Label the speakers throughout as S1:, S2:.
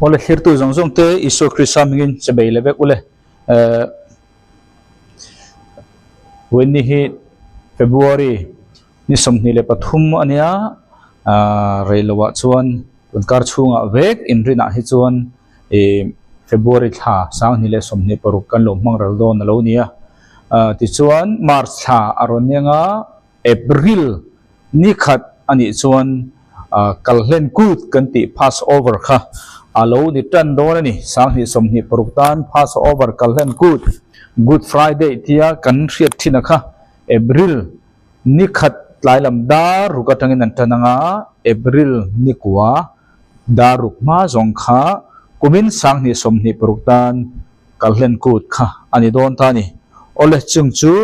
S1: Awle thlirtu zawng zawng te Isua Krista hmingin che bei leh vek ule. Eh Vawiinni hi February ni 23 a nia ah rei lohah chuan tun kar chhungah vek inrinah hi chuan ih February thla 2026 kan lo hmang ral dawn a lo ni a. Ah tichuan March thla a rawn eng a. April ni khat a nih chuan Kalhlen Kut kan tih Passover kha a lo ni tan dawn a ni. 2026 tan Passover Kalhlen Kut, Good Friday tia kan hriat thin a kha April ni khat tlai lam dar ruk atangin an tan ang a, April ni kua dar ruk hma zawng kha kumin 2026 tan Kalhlen Kut kha a ni dawn ta a ni. Awle chung chu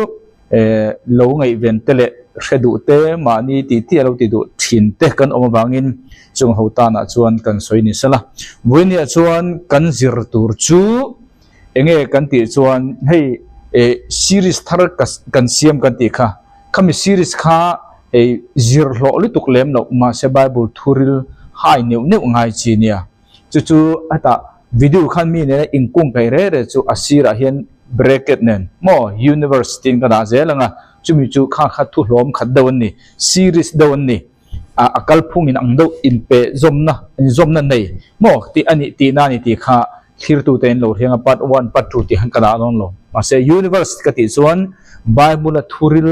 S1: lo ngaihven te leh hre duh te, mahni tih tih a lo ti duh thin te kan awm avangin chung ho tanah chuan kan sawi ni sela. Vawinia chuan kan zir tur chu enge kan tih chuan hei series thar kan siam kan tih kha, khami series kha hei zir hlawh lutuk lem loh mahse Bible thuril hai neuh neuh ngai chi nia. Chu chu hetah video khan mi nena inkung kaih reh reh chu a sirah hian bracket nen maw universe tiin ka dah zel ang a, chumi chu kha kha thu hlawm khat deuh an ni, series deuh an ni, a a kalphung in ang deuh inpe zawmna inzawmna nei maw tih a nih tihna a ni tih kha thlirtute in lo hriang a, part one part two tih khan ka dah dawn lo. Mahse universe ka tih chuan Bible a thuril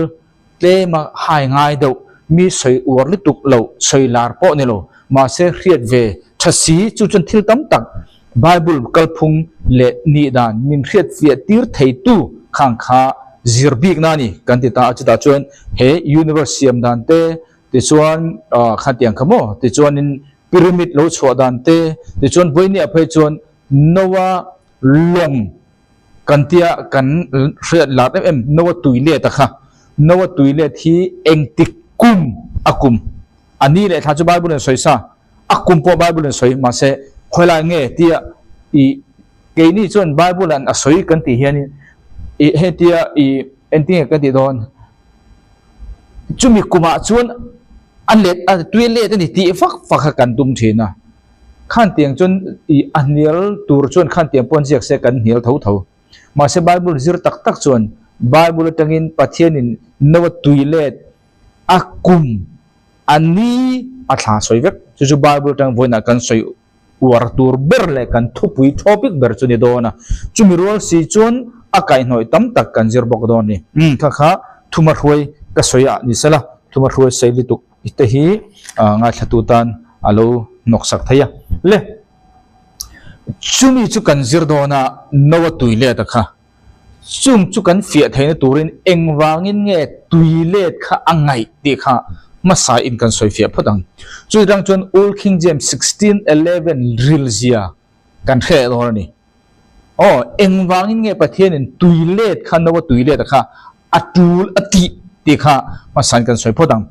S1: Tlema hai ngai deuh, mi sawi uar lutuk loh, sawi lar pawh ni lo, mahse hriat ve tha si chu chuan thil tam tak Bible kalphung leh nih dan min hriat fiah tir theitu khang kha zir bikna a ni kan ti ta a, chutah chuan he universe siam dan te, tichuan khatiang kha maw, tichuanin pyramid lo chhuah dan te, tichuan vawinia phei chuan Noah lawng Kan tia kan hriat lar em em Noah tui let a kha. Noah tui let hi engtik kum a kum a ni leh thla chu Bible in sawi sa, a kum pawh Bible in sawi mahse khawilai nge tia i keini chuan Bible an a sawi kan tih hianin i hetia i engtinge kan tih dawn chumi kumah chuan a let a tui let a ni tih vak vak kha kan tum thin a. Khan tiang chuan i a hnial tur chuan khan tiang pawh an ziak se kan hnial tho tho. Mahse Bible zir tak tak chuan Bible atangin Pathianin Noah tui let a kum a ni a thla sawi vek. Chu chu Bible atang vawiinah kan sawi uar tur ber leh kan thupui topic ber chu ni dawn a. Chumi rual si chuan a kaihhnawih tam tak kan zir bawk dawn a ni. Umm kha kha thuma hruai ka sawi ah ni sela thuma hruai sei lutuk. I te hi ngaithlatu tan a lo hnawksak thei a. Le, chumi chu kan zir dawn a, Noah tui let a kha. Chung chu kan fiah theihna turin engvangin nge tui let kha a ngaih tih kha hmasa in kan sawi fiah phawt ang. Chu atang chuan Old King James 16:11 rilzia kan hre leh dawn a ni. Aw, engvangin nge Pathianin tui let kha, Noah tui let a kha a tul a tih tih kha hmasain kan sawi phawt ang.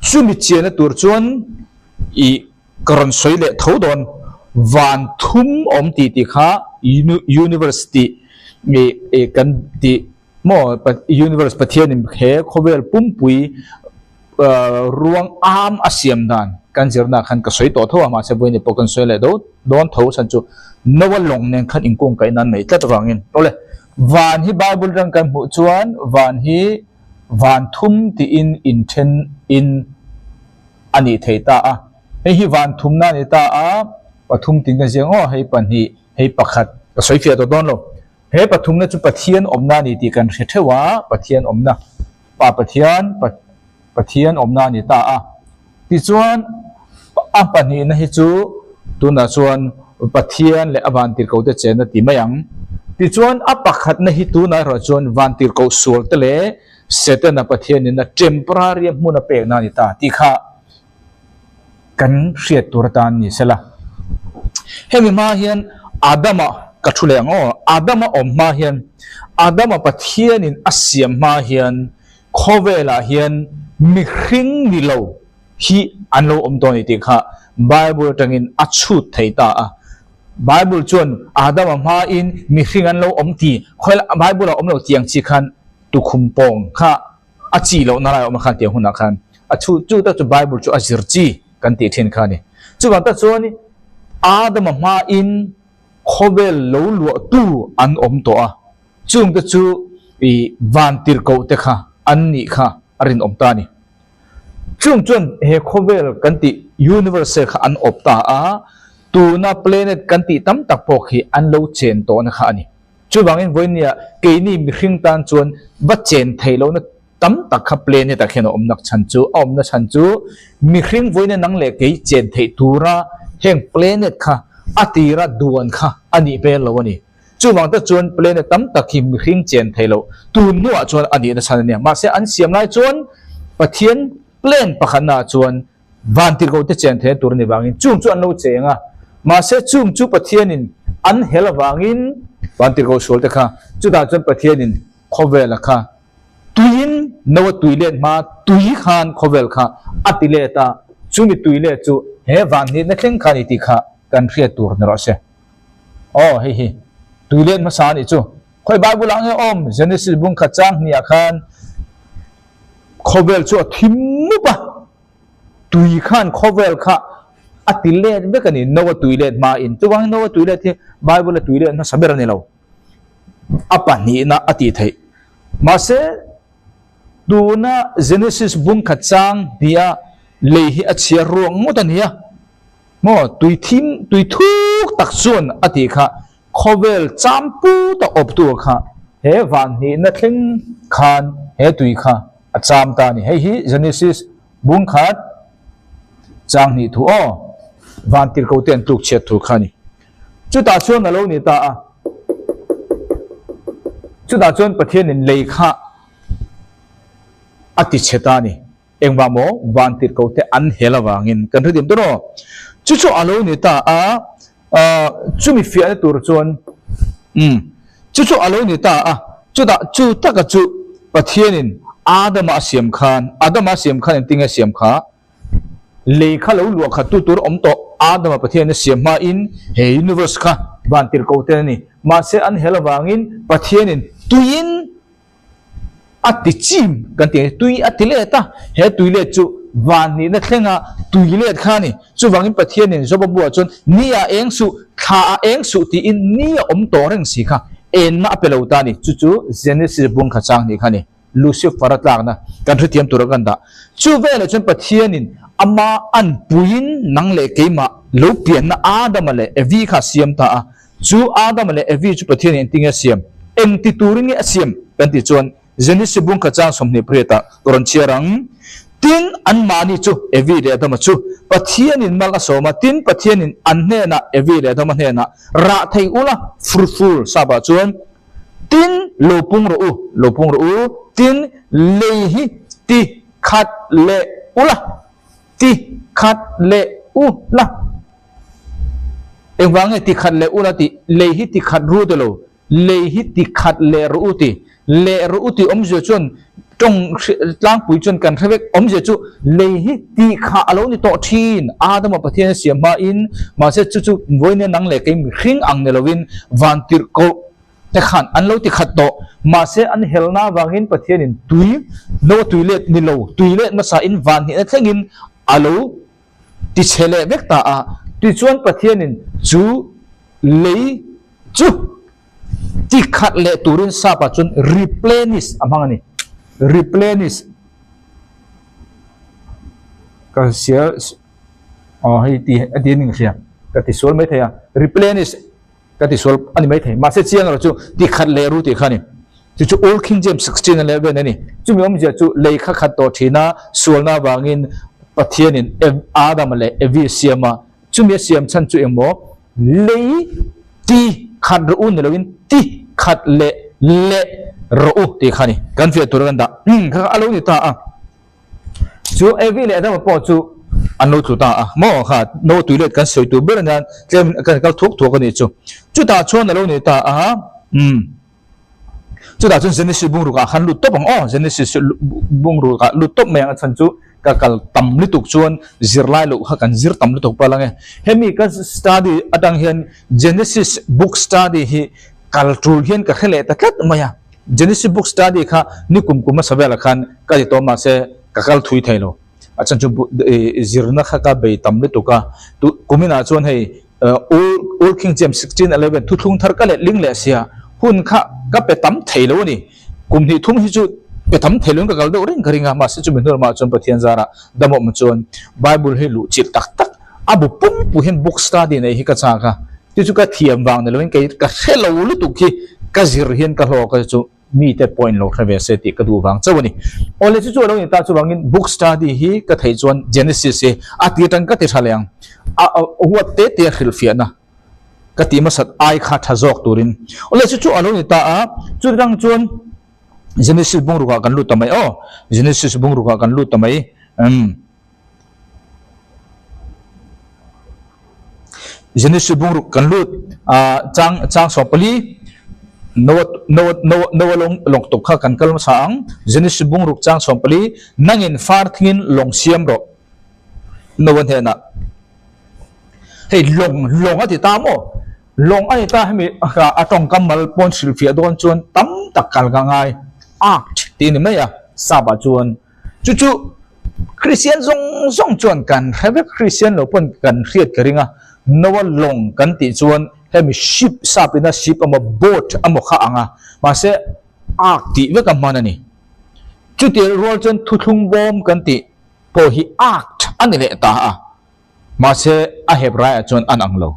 S1: Chumi chianna tur chuan i ka rawn sawi leh tho dawn, van thum awm tih tih kha universe tih i kan tih maw universe Pathianin he khawvel pumpui ruang am a siam dan kan zirna khan ka sawi tawh tho a, mahse vawiin pawh kan sawi leh dawn tho chhan chu Noah lawng nen khan inkungkaih nan nei tlat avangin. Awle, van hi Bible atang kan hmuh chuan van hi van thum tiin inthen in a nih thei ta a, hei hi van thumna a ni ta a, pathum tiin ka ziak aw, hei pahnih, hei pakhat ka sawi fiah tawh dawn lo. He pathumna chu Pathian awmna a ni tih kan hre theuh a, Pathian awmna. Pa Pathian, Pathian awmna a ni ta a. Tichuan, a pahnihna hi chu tunah chuan Pathian leh a vantirhkohte chenna ti mai ang. Tichuan, a pakhatna hi tunah erawh chuan vantirhkoh sualte leh Setana Pathianin a temporary a hmun a pekna a ni ta tih kha kan hriat tur atan ni sela. Hemi hma hian Adama ka thu leh ang aw, Adama awm hma hian, Adama Pathianin a siam hma hian khawvelah hian mihring ni lo hi an lo awm tawh a ni tih kha Bible atangin a chhut thei ta a. Bible chuan Adama hmain mihring an lo awm ti, khawil Bible ah awm lo tiang chi khan tukhum pawng kha a chi lohna lai a awm a khan tiang hunah khan a chhu chu tak chu Bible chu a zir chi kan tih thin kha a ni. Chuvang tak chuan Adama hmain khawvel lo luahtu an awm tawh a, chungte chu i vantirhkohte kha an nih kha a rinawm ta a ni. Chung chuan he khawvel kan tih universe kha an awp ta a, tuna planet kan tih tam tak pawh khi an lo chen tawhna kha a ni. Chuvangin vawinia keini mihring tan chuan va chen theih lohna tam tak kha planet ah khian a awmnak chhan chu, a awmna chhan chu mihring vawiina nang leh kei chen theih tura heng planet kha a tira duan kha a nih hmel lo a ni. Chuvang tak chuan planet tam tak hi mihring chen theih loh tun hnuah chuan a nihna chhan a nia. Mahse an siam lai chuan Pathian plan pakhatnaah chuan Vantirhkoh te chen theihna tur a ni vangin chung chu an lo cheng a, mahse chung chu Pathianin an hel avangin Vantirhkoh sual te kha chutah chuan Pathianin khawvela kha tuiin no a tui let hma tui khan khawvel kha a ti let a, chumi tui let chu he vanhnihna thleng kha a ni tih kha kan hriat tur ni rawh se. Aw hei hi tui let hmasa a nih chu. Khawi Bible ah nge awm Genesis bung khat chang hnih ah khan khawvel chu a thim mup a. Tui khan khawvel kha a ti let vek a ni, no a tui let hmain. Chuvangin no a tui let hi Bible a tui let hmasa ber a ni lo. A pahnihna a tih theih. Mahse, tuna Genesis bung khat chang hniha lei hi a chhiar ruang ngawt a ni a. Maw, tui thim, tui thuk tak chuan a tih kha khawvel cham put a awptu kha he van hnihna thleng khan he tui kha a cham ta a ni. Hei hi Genesis bung khat chang hnih thu aw, van tirhko te an tluk chhiat thu kha a ni. Chutah chuan a lo ni ta a, chutah chuan Pathianin lei kha a ti chhe ta a ni. Engvah maw van tirhko te an hel avangin kan hre dim dawn aw. Chu chu a lo ni ta a, chumi fiahna tur chuan umm chu chu a lo ni ta a, chutah chu taka chu Pathianin Adama a siam khan, Adama a siam khan engtin nge a siam kha? Lei kha lo luah khat tu tur awm tawh Adama Pathianin a siam hmain he universe kha van tirhko te a ni. Mahse an hel avangin Pathianin tuiin A ti chim kan ti ang, tui a ti let a, he tui let chu van nihna thlenga tui let kha a ni. Chuvangin Pathianin Joba buah chuan ni a eng suh, thla a eng suh tiin ni a awm tawh reng si kha enna a pe lo ta a ni. Chu chu Genesis bung kha chang hnih kha a ni. Lucifer a tlakna kan hrethiam tura kan dah. Chu veleh chuan Pathianin ama anpuiin nang leh keimah lo pianna Adama leh Evi kha a siam ta a. Chu Adama leh Evi chu Pathianin engtin nge a siam? Engti turin nge a siam? Kan tih chuan Genesis bungkha chang 28 ah ka rawn chhiar ang. Tin, anmahni chu, Evi leh Adama chu, Pathianin mal a sawm a, tin, Pathianin an hnenah, Evi leh Adama hnenah, rah thei ula, fruitful, sap ah chuan, tin, lo pung rawh u, lo pung rawh u, tin, lei hi ti khat leh ula, ti khat leh ula. Engvang nge ti khat leh ula tih? Lei hi ti khat ru ti lo, lei hi ti khat leh rawh u ti. Leh rawh u tih awmzia chuan tawng tlangpui chuan kan hre vek. Awmzia chu lei hi ti khah a lo ni tawh thin. Adama Pathian a siam hmain, mahse chu chu vawinia nang leh kei mihring ang ni lovin vantirhkoh te khan an lo ti khat tawh. Mahse an helna avangin Pathianin tui, no a tui let ni lo, tui let hmasain van hnihna thlengin a lo ti chhe leh vek ta a, tichuan Pathianin chu lei chu ti khat leh turin sapa chuan replenish a hmang a ni. Replenish ka hria aw hei ti a ti a ni ka hria ka ti sual mai thei a replenish Ka ti sual a ni maithei. Mahse chiang erawh chu ti khat leh ru tih kha a ni. Chu chu Old King James 16 11 a ni. Chumi awmzia chu lei kha khat tawh thin a, sualna avangin Pathianin Adama leh Evi a siam a. Chumi a siam chhan chu engmaw? Lei ti khat rawh u ni loin ti khat leh leh rawh u tih kha a ni. Kan fiah tura kan dah. Kha kha a lo ni ta a. Chu Evi leh Adama pawh chu an lo tlu ta a, maw kha no tui let kan sawi tur ber anian tlem kan kal thuak thuak a nih chu. Chutah chuan a lo ni ta a, umm chutah chuan Genesis bungruk ah khan lut tawp ang aw, Genesis bungruk ah lut tawp mai ang a chhan chu ka kal tam lutuk chuan zirlai loh kha kan zir tam lutuk palh ang e. Hemi ka study atang hian Genesis book study hi kal tul hian ka hre leh ta tlat mai a. Genesis book study kha ni kum kum hmasa velah khan ka ti tawh mahse ka kal thui thei lo. A chhan chu zirna kha ka bei tam lutuk a, tu kuminah chuan hei Old King James 16:11 thuthlung thar ka letling leh sia hun kha ka pe tam thei lo a ni. Kum hnih thum hi chu pe tam thei loin ka kal deuh reng ka ring a, mahse chumi hnu lamah chuan Pathian zarah damawm chuan Bible hi luh chilh tak tak a bu pumpu hian book study nei hi ka chak a, chu chu ka thiam vang ni loin kei ka hre lo lutuk hi ka zir hian ka hlawk a chu mite pawh in lo hre ve se tih ka duh vang chauh a ni. Awle chu chu a lo ni ta chuvangin book study hi ka theih chuan Genesis hi a ti atang ka ti tha leh ang a huat te te a hrilhfiahna ka ti hmasat ai kha tha zawk turin awle chu chu a lo ni ta a chutang chuan Genesis bungrukah kan lut ta mai aw Genesis bungrukah kan lut ta mai umm. Genesis bungruk kan lut a chang chang sawm pali Noah Noah Noah Noah lawng lawng tuk kha kan kal hmasa ang Genesis bungruk chang 14 nangin far thingin lawng siam rawh Noah hnenah hei lawng lawng a ti ta maw lawng a ni ta hemi a tawngkam mal pawn hrilhfiah dawn chuan tam tak kal ka ngai ark tih a ni mai a sap ah chuan Chu chu Kristian zawng zawng chuan kan hre vek, Kristian lo pawn kan hriat ka ring a, Noah lawng kan tih chuan hemi ship sap ina ship emaw boat emaw kha ang a, mahse ark tih vek a hman a ni. Chutiang rual chuan thuthlung bawm kan tih pawh hi ark a ni leh ta a, mahse a hep raiah chuan an ang lo.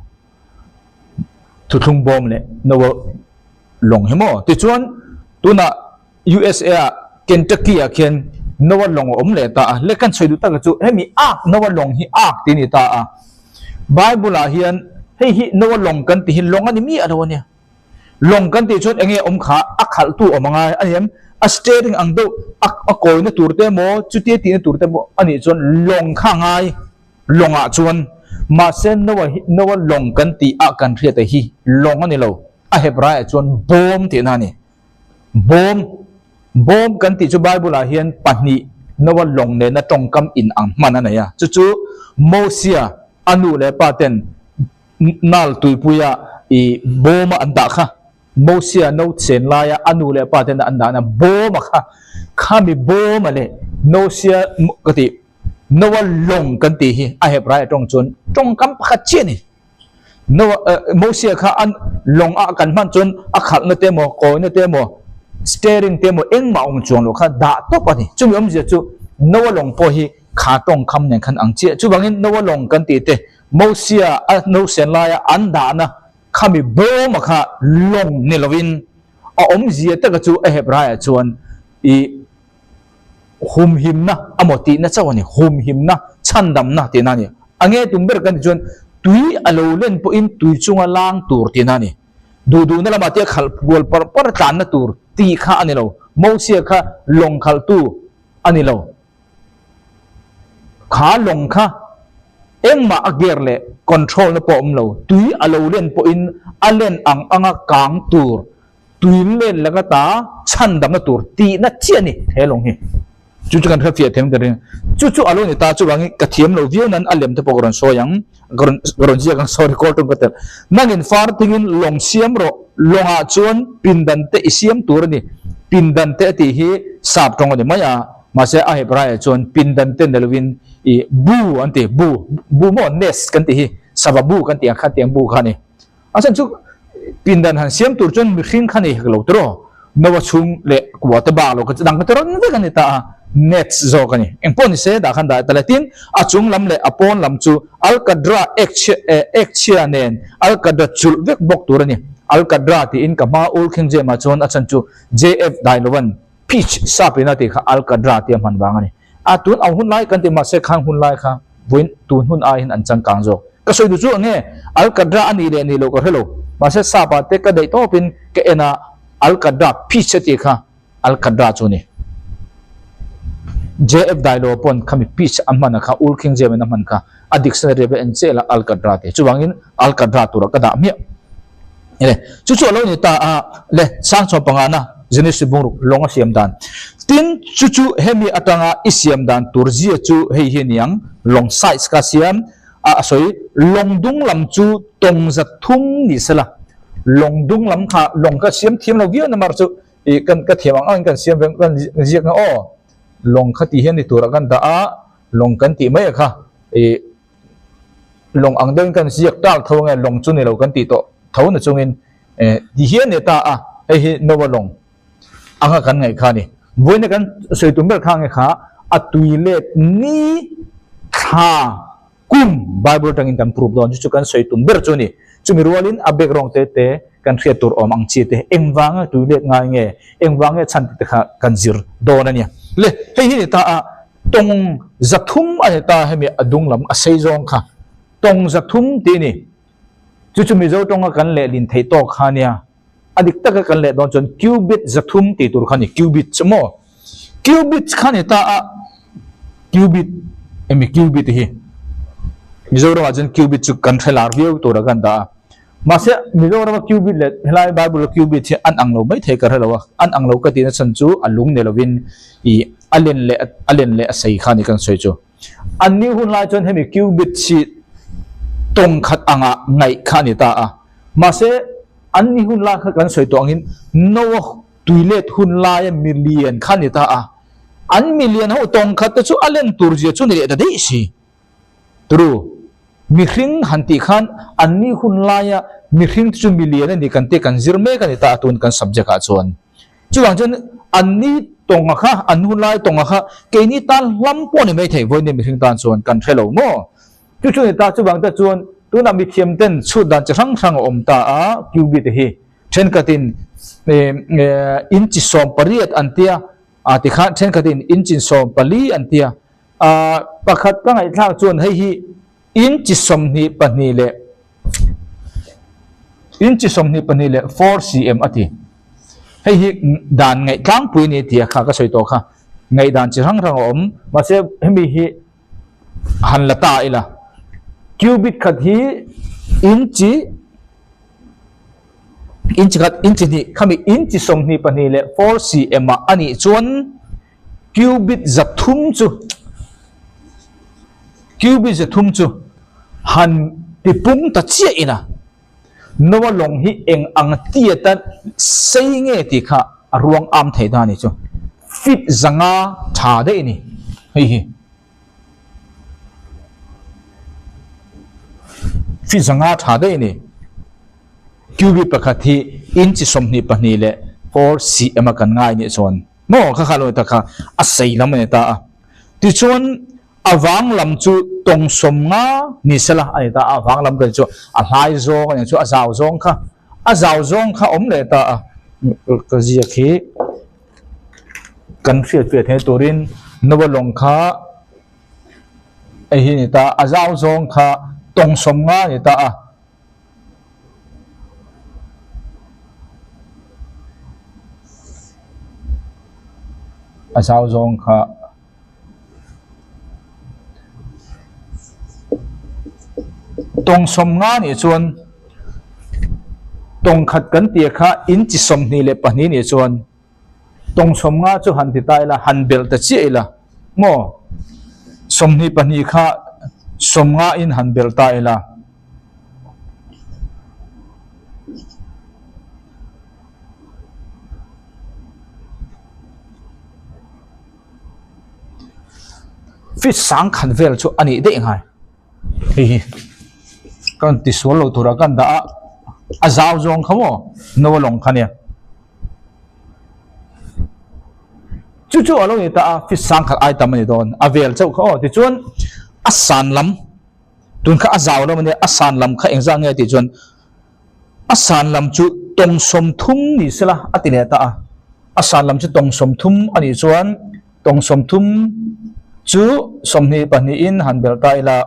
S1: Thuthlung bawm leh Noah lawng hi maw? Tichuan tunah USA ah Kentucky ah khian Noah lawng a awm leh ta a, le kan sawi duh taka chu hemi ark Noah lawng hi ark tih a ni ta a, Bible ah hian hei hi Noah lawng kan tih hi lawng a ni miah lo a nia, lawng kan tih chuan enge awm kha a khalhtu awm angai a ni em, a steering ang deuh a a kawina tur te emaw chutia tihna tur te pawh a nih chuan lawng kha a ngai lawngah chuan mahse Noah hi Noah lawng kan tih ah kan hriat a hi lawng a ni lo, a Hebraiah chuan bawm tihna a ni. Bawm, Bawm kan tih chu Bible-ah hian pahnih Noah lawng nena tawngkam in ang hman a nei a. Chu chu Mosia a nu leh pa ten Nile tuipuia i bawma an dah kha. Mosia no chen laia a nu leh pa tena an dahna bawma kha, khami bawma leh Nosia ka tih Noah lawng kan tih hi a Hebrai atawng chuan tawngkam pakhat chiah a ni. Noah Mosia kha an lawng ah kan hman chuan a khalhna te emaw kawina te emaw steering te emaw engmah awm chuang loh kha dah tawp a ni. Chumi awmzia chu Noah lawng pawh hi kha tawng kham nen khan ang chiah. Chuvangin Noah lawng kan tih te Mosia a nausen laia an dahna khami bawma kha lawng ni lovin a awmzia taka chu a Hebraiah chuan i Humhimna amaw tihna chauh a ni, humhimna, chhandamna tihna a ni. A nge tum ber kan tih chuan tui a lo len pawhin tui chunga lang tur tihna a ni. Duh duhna lamah te a khalh kual par par tlanna tur tih kha a ni lo. Mosia kha lawng khalhtu a ni lo. Kha lawng kha engmah a gear leh control na pawh a awm lo. Tui a lo len pawhin a len ang anga kang tur Tui len laka ta chhandamna tur tihna chiah a ni he lawng hi. Chu chu kan hrefiah thiam ka ring. Chu chu a lo ni ta chuvangin ka thiam lo viau nan a lem te pawh ka rawn sawi ang, ka rawn ka rawn ziak ang sorry call tum ka tel. Nangin far thingin lawng siam rawh, lawngah chuan pindan te i siam tur a ni. Pindan te a tih hi sap tawng a ni mai a, mahse a Hebraiah chuan pindan te ni lovin i bu an ti, bu, bu maw nest kan tih hi, sava bu kan tih ang kha tiang bu kha a ni. A chhan chu pindan han siam tur chuan mihring kha nei hek lo tiraw, Noa chhung leh kua te bak lo kha chu dang kha te rawn vek a ni ta a, nets zawk a ni. Engpawh ni se dah khan dah ta le. Tin, a chung lam leh a pawn lam chu Alkadra ek chhia eh ek chhia nen Alkadra chulh vek bawk tur a ni. Alkadra tiin ka hma ul King James-ah chuan a chhan chu JF Dailovan Peach sap ina tih kha Alkadra tia hman vang a ni. A tun ang hun lai kan ti mahse khang hun lai kha vawiin tun hun aiin an changkang zawk. Ka sawi duh chu ang nge Alkadra a nih leh nih loh ka hre lo. Mahse sap ah te ka daih tawpin ka en a Alkadra peach a tih kha Alkadra chu a ni. JF Dailo pawn khami peach a hman a kha Ul King James in a hman kha a dictionary a va en chiah la Alkadra tih. Chuvangin Alkadra turah ka dah hmiah. Ele, chu chu a lo ni ta a, le sangchhuah pangana Genesis bungruk lawng a siam dan. Tin, chu chu hemi atanga i siam dan tur zia chu hei hi a ni ang, lawng size ka siam a, a sawi, lawng dung lam chu tawng za thum ni sela, lawng dung lam kha lawng ka siam thiam lo viau na mar chu i kan ka thiam ang angin kan siam ve kan ziak ang aw, lawng kha ti hian ni turah kan dah a, lawng kan tih mai a kha i. Lawng ang deuhin kan ziak tak tho ange, lawng chu ni lo kan tih tawh tho na chungin ti hian ni ta a, hei hi Noah lawng anga kan ngaih kha a ni. Vawiina kan sawi tum ber kha ange kha a tui let ni thla kum Bible atangin kan prove dawn chu chu kan sawi tum ber chu a ni. Chumi rualin a background te te kan hriat tur awm ang chi te engvanga tui let ngai nge, engvang nge chhan tih te kha kan zir dawn a nia. Le hei hi ni ta a. Tawng zathum a ni ta hemi a dung lam a sei zawng kha tawng zathum tih a ni. Chu chu Mizo tawnga kan lehlin theih tawk kha nia. A dik taka kan leh dawn chuan cubit zathum tih tur kha a ni, cubit chu maw? Cubit kha a ni ta a, cubit hemi cubit hi Mizoramah chuan cubit chu kan hre lar viau tura kan dah a. Mahse, Mizorama cubit leh helai Bible-a cubit hi an ang lo mai thei ka hre lo a, an ang lo ka tihna chhan chu a lung ni lovin ih a len leh a len leh a sei kha a ni kan sawi chu. An ni hun lai chuan hemi cubit hi tawng khat anga ngaih kha a ni ta a. Mahse, an ni hun lai kha kan sawi tawh angin Noah tuilet hun laia milian kha a ni ta a. An milian ho tawng khat te chu a len tur zia chu ni leh ta daih si. Turu, mihring han tih khan anni hun laia mihring te chu milian a ni kan tih kan zir mek a ni ta a tun kan subject ah chuan. Chuvang chuan anni tawnga kha, an hun lai tawnga kha keini tan hlam pawh a ni mai thei vawiin mihring tan chuan kan hre lo maw? Chu chu a ni ta, chuvang te chuan tunah mithiam ten chhut dan chi hrang hrang a awm ta a, cubit te hi thenkhatin inchi 18 an tia, tikhan thenkhatin inchi 14 an tia. Ahh pakhat ka ngaihthlak chuan hei hi inchi 22 leh inchi 22 leh 4 cm a ti. Hei hi dan ngaih tlangpui a ni tia kha ka sawi tawh kha. Ngaihdan chi hrang hrang a awm. Mahse hemi hi han la ta ila. Cubit khat hi inchi inchi khat inchi hnih khami inchi 22 leh 4 cm ah a nih chuan Cubit 300 chu Cubit 300 chu han ti pung ta chiah ina Noah lawng hi eng ang tiata sei nge tih kha a ruang am thei ta a ni chu. Feet 500 tha daih a ni hei hi. Feet 500 tha daih a ni. Cubit pakhat hi inch 22 leh 4 cm a kan ngai nih chuan. Maw kha kha lo ta kha a sei lam a ni ta a. Tichuan a vang lam chu tawng 50 ni sela a ni ta a, a vang lam kan chu a hlai zawng a ni chu a zau zawng kha a zau zawng kha awm leh ta a. Ka ziak hi kan hriat fiah theih turin Noah lawng kha hei hi a ni ta a, a zau zawng kha tawng 50 a ni ta a. A zau zawng kha tawng 50 nih chuan tawng khat kan tih kha inchi 22 nih chuan tawng 50 chu han ti ta ila han belh ta chiah ila maw 22 kha 50 in han belh ta ila. Feet sang khat vel chu a nih daih ngai hei hi kan ti sual lo tura kan dah a a zau zawng kha maw no a lawng kha nia chu chu a lo ni ta a feet sang khat ai tam a ni dawn a vel chauh kha aw tichuan a san lam. Tun kha a zau lam a nia, a san lam kha engzah nge tih chuan a san lam chu tawng 30 ni sela a ti leh ta a, a san lam chu tawng 30 a nih chuan tawng 30 chu 22 in han belh ta ila.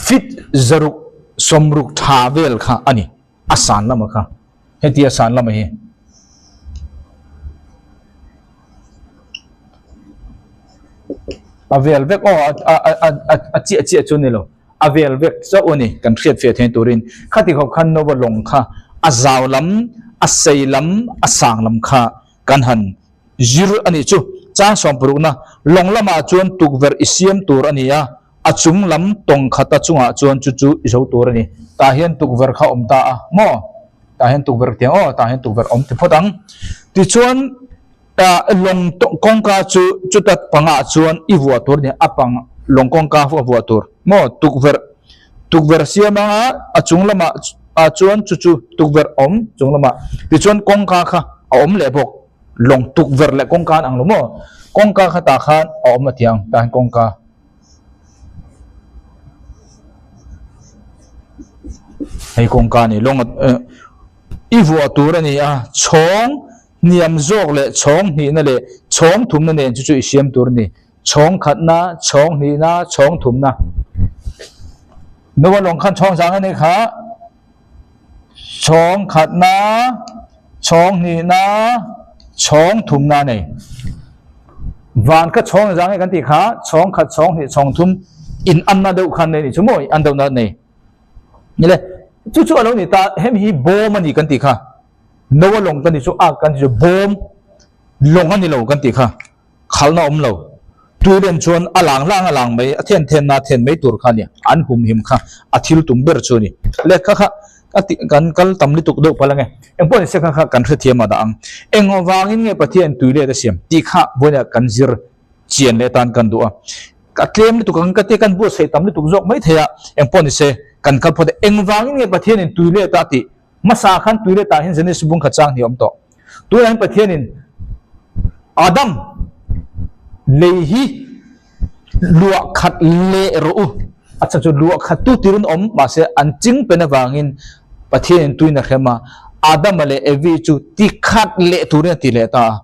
S1: Feet 660 tha vel kha a ni. A san lama kha heti a san lama hi a vel vek aw a a a a chiah chiah chu ni lo a vel vek chauh a ni kan hriat fiah theih turin khati khawp khan Nova lawng kha a zau lam a sei lam a sang lam kha kan han zir a nih chu chang 60 na lawng lamah chuan tukverh i siam tur a ni a. A chung lam tawng khata chungah chuan chu chu i zo tur a ni. Tah hian tukverh kha awm ta a maw? Tah hian tukverh tiang aw, tah hian tukverh awm ti phawt ang. Tichuan Lawng kawngka chu chuta pangah chuan i vuah tur a ni, a pang lawng kawngka a vuah tur maw? Tukverh tukverh siam anga a chung lamah ah chuan chu chu tukverh a awm chung lamah tichuan kawngka kha a awm leh bawk, lawng tukverh leh kawngka an ang lo maw? Kawngka kha tah khan a awm a ti ang tah hian kawngka. Hei kawngka a ni lawng i vuah tur a ni a chhawng hniam zawk leh chhawng hnihna leh chhawng thumna nen chu chu i siam tur a ni. Chhawng khatna, chhawng hnihna, chhawng thumna. Noa lawng khan chhawng zang a nih kha. Chhawng khatna, chhawng hnihna, chhawng thumna a nei. Van kha chhawng zang nge kan tih kha chhawng khat, chhawng hnih, chhawng thum in anna deuh khan nei a nih chu maw? An deuhna a nei. Ni le, chu chu a lo ni ta, hemi hi bawm a ni kan tih kha. Noa lawng kan tih chu ak kan tih chu bawm lawng a ni lo kan tih kha khalna awm lo. Tuilen chuan a lang lang a lang mai, a then then na then mai tur kha a ni, an humhim kha a thil tum ber chu a ni. Lehkha kha ka tih kan kal tam lutuk deuh palh ange, engpawh ni se kha kha kan hrethiam a dah ang. Eng avangin nge Pathian tuilet a siam tih kha vawiinah kan zir chian leh atan kan duh a. Ka tlem lutuk ang ka tia kan buatsaih tam lutuk zawk mai thei a, engpawh ni se kan kal phawt a. Engvangin nge Pathianin tuilet a tih Hmasa khan tui leh tah hian Genesis bung khat chang hi a awm tawh. Tunah hian Pathianin Adam lei hi luah khat leh rawh u. A chhan chu luah khat tu tirin awm mahse an ching pen avangin Pathianin tuin a hrem a, Adama leh Evi chu ti khat leh turin a ti leh ta a.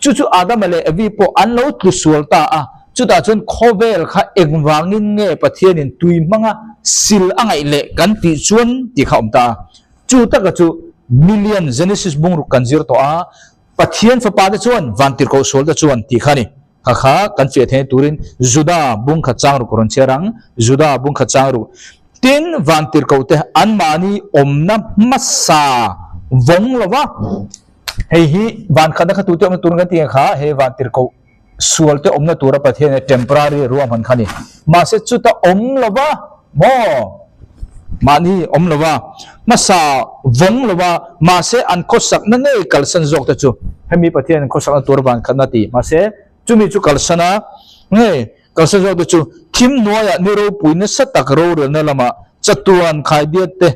S1: Chu chu Adama leh Evi pawh an lo tlu sual ta a, chutah chuan khawvel kha engvangin nge Pathianin tui hmanga sil a ngaih leh kan tih chuan tih kha a awm ta a. Chu taka chu million Genesis bungruk kan zir tawh a, Pathian fapa te chuan vantirhkoh sual te chuan tih kha a ni. Kha kha kan fiah theihna turin Juda bungkhat chang ruk rawn chhiar ang, Juda bungkhat chang ruk. Tin, vantirhkoh te anmahni awmna hmasa vawng lova, Hei hi van khatna kha tute awmna tur kan tih ang kha he van tirhkoh sual te awmna tura Pathian in temporary ruahman kha a ni. Mahse chuta awm lova maw mahni awm lova hmasa vawng lova mahse an khawsakna ngei kalsan zawk te chu hemi Pathian in khawsakna tur van khatna ti mahse chumi chu kalsan a ngei kalsan zawk te chu thim hnuaiah ni ropui nasa tak rorelna lamah chatuan khaidiat te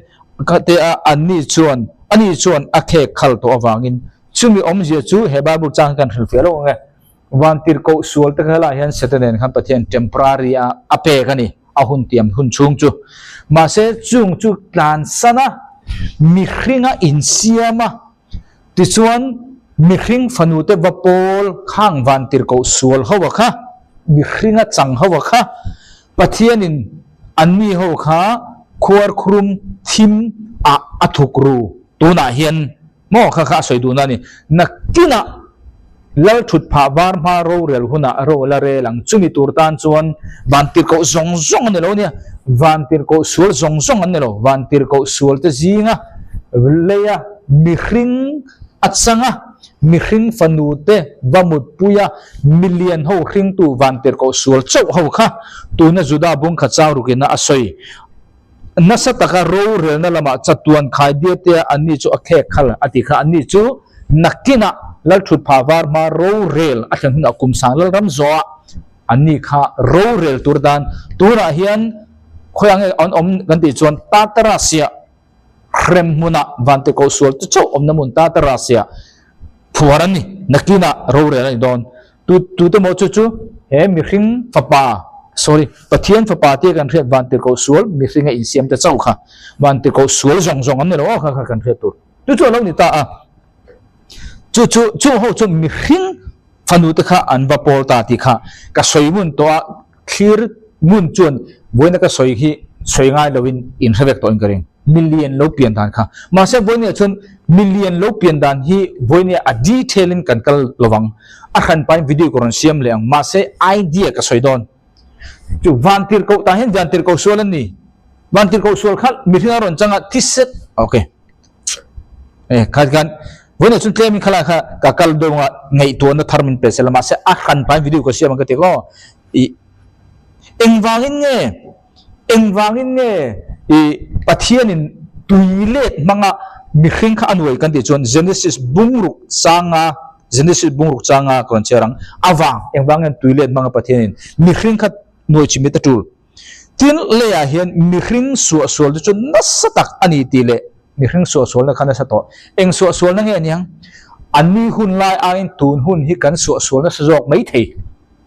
S1: Kha te a anni chuan ani chuan a khek khal tawh avangin chumi awmzia chu he Bible chang hi kan hrilhfiah lo ang e. Vantirhkoh sual te kha helaiah hian Satan nen khan Pathian temporary a a pek a ni, a hun tiam hun chhung chu. Mahse chung chu tlansan a, mihringa insiam a, Tichuan, mihring fanute va pawl khang vantirhkoh sual ho a kha, mihringa chang ho a kha, Pathianin anni ho kha khuarkhurum thim ah a thuk ru tunah hian maw kha kha a sawi duhna a ni. Nakinah Lal thut phah var hma rorel hunah ro la rel ang. Chumi tur tan chuan vantirhkoh zawng zawng a ni lo nia. Vantirhkoh sual zawng zawng an ni lo. Vantirhkoh sual te zinga leia mihring a chang a, mihring fanu te va mutpui a, milian ho hringtu vantirhkoh sual chauh ho kha tuna Juda bungkhat chau rukina a sawi. Nasa taka rorelna lamah chatuan khaidiatea anni chu a khek khal a ti kha. Anni chu nakinah Lalthut phah var hma rorel a thlen hunah kum sang Lalram zawhah anni kha rorel tur dan tunah hian khawiah nge an awm kan tih chuan Tartarus-ia hrem hmunah vante kohsual te chauh awmna hmun Tartarus-ia phuar an ni. Nakinah rorel a ni dawn. Tu tute maw chu chu he mihring fapa sorry Pathian fapa tia kan hriat vantirhkoh sual mihringa insiam te chauh kha vantirhkoh sual zawng zawng an ni lo aw kha kha kan hriat tur chu chu a lo ni ta a chu chu chung ho chu mihring fanu te kha an va pawl ta tih kha ka sawi ngun tawh a thlir ngun chuan vawiina ka sawi hi sawi ngai lovin in hre vek tawh in ka ring. Million lo pian dan kha. Mahse vawinia chuan million lo pian dan hi vawinia a detail in kan kal lovang. A hran pain video ka rawn siam leh ang. Mahse idea ka sawi dawn. Chu vantirhkoh tah hian vantirhkoh sual an ni. Vantirhkoh sual kha mihring a rawn chang a thiset. Okay. Eh khat khan vawinia chuan tlem in khalai kha ka kal deuh anga ngaihtuahna thar min pe sela. Mahse a hran pain video ka siam ang ka ti aw. I engvangin nge Engvangin nge i Pathianin tui let hmanga mihring kha a nuai kan tih chuan Genesis bungruk changa. Genesis bungruk changa ka rawn chhiar ang. Avang, engvang hian tui let hmanga Pathianin mihring kha nuai chimit a tul. Tin, leiah hian mihring suahsual chu chu nasa tak a ni tih leh mihring suahsualna kha nasa tawh. Eng suahsualna nge aniang? Anni hun lai aiin tun hun hi kan suahsual nasa zawk mai thei.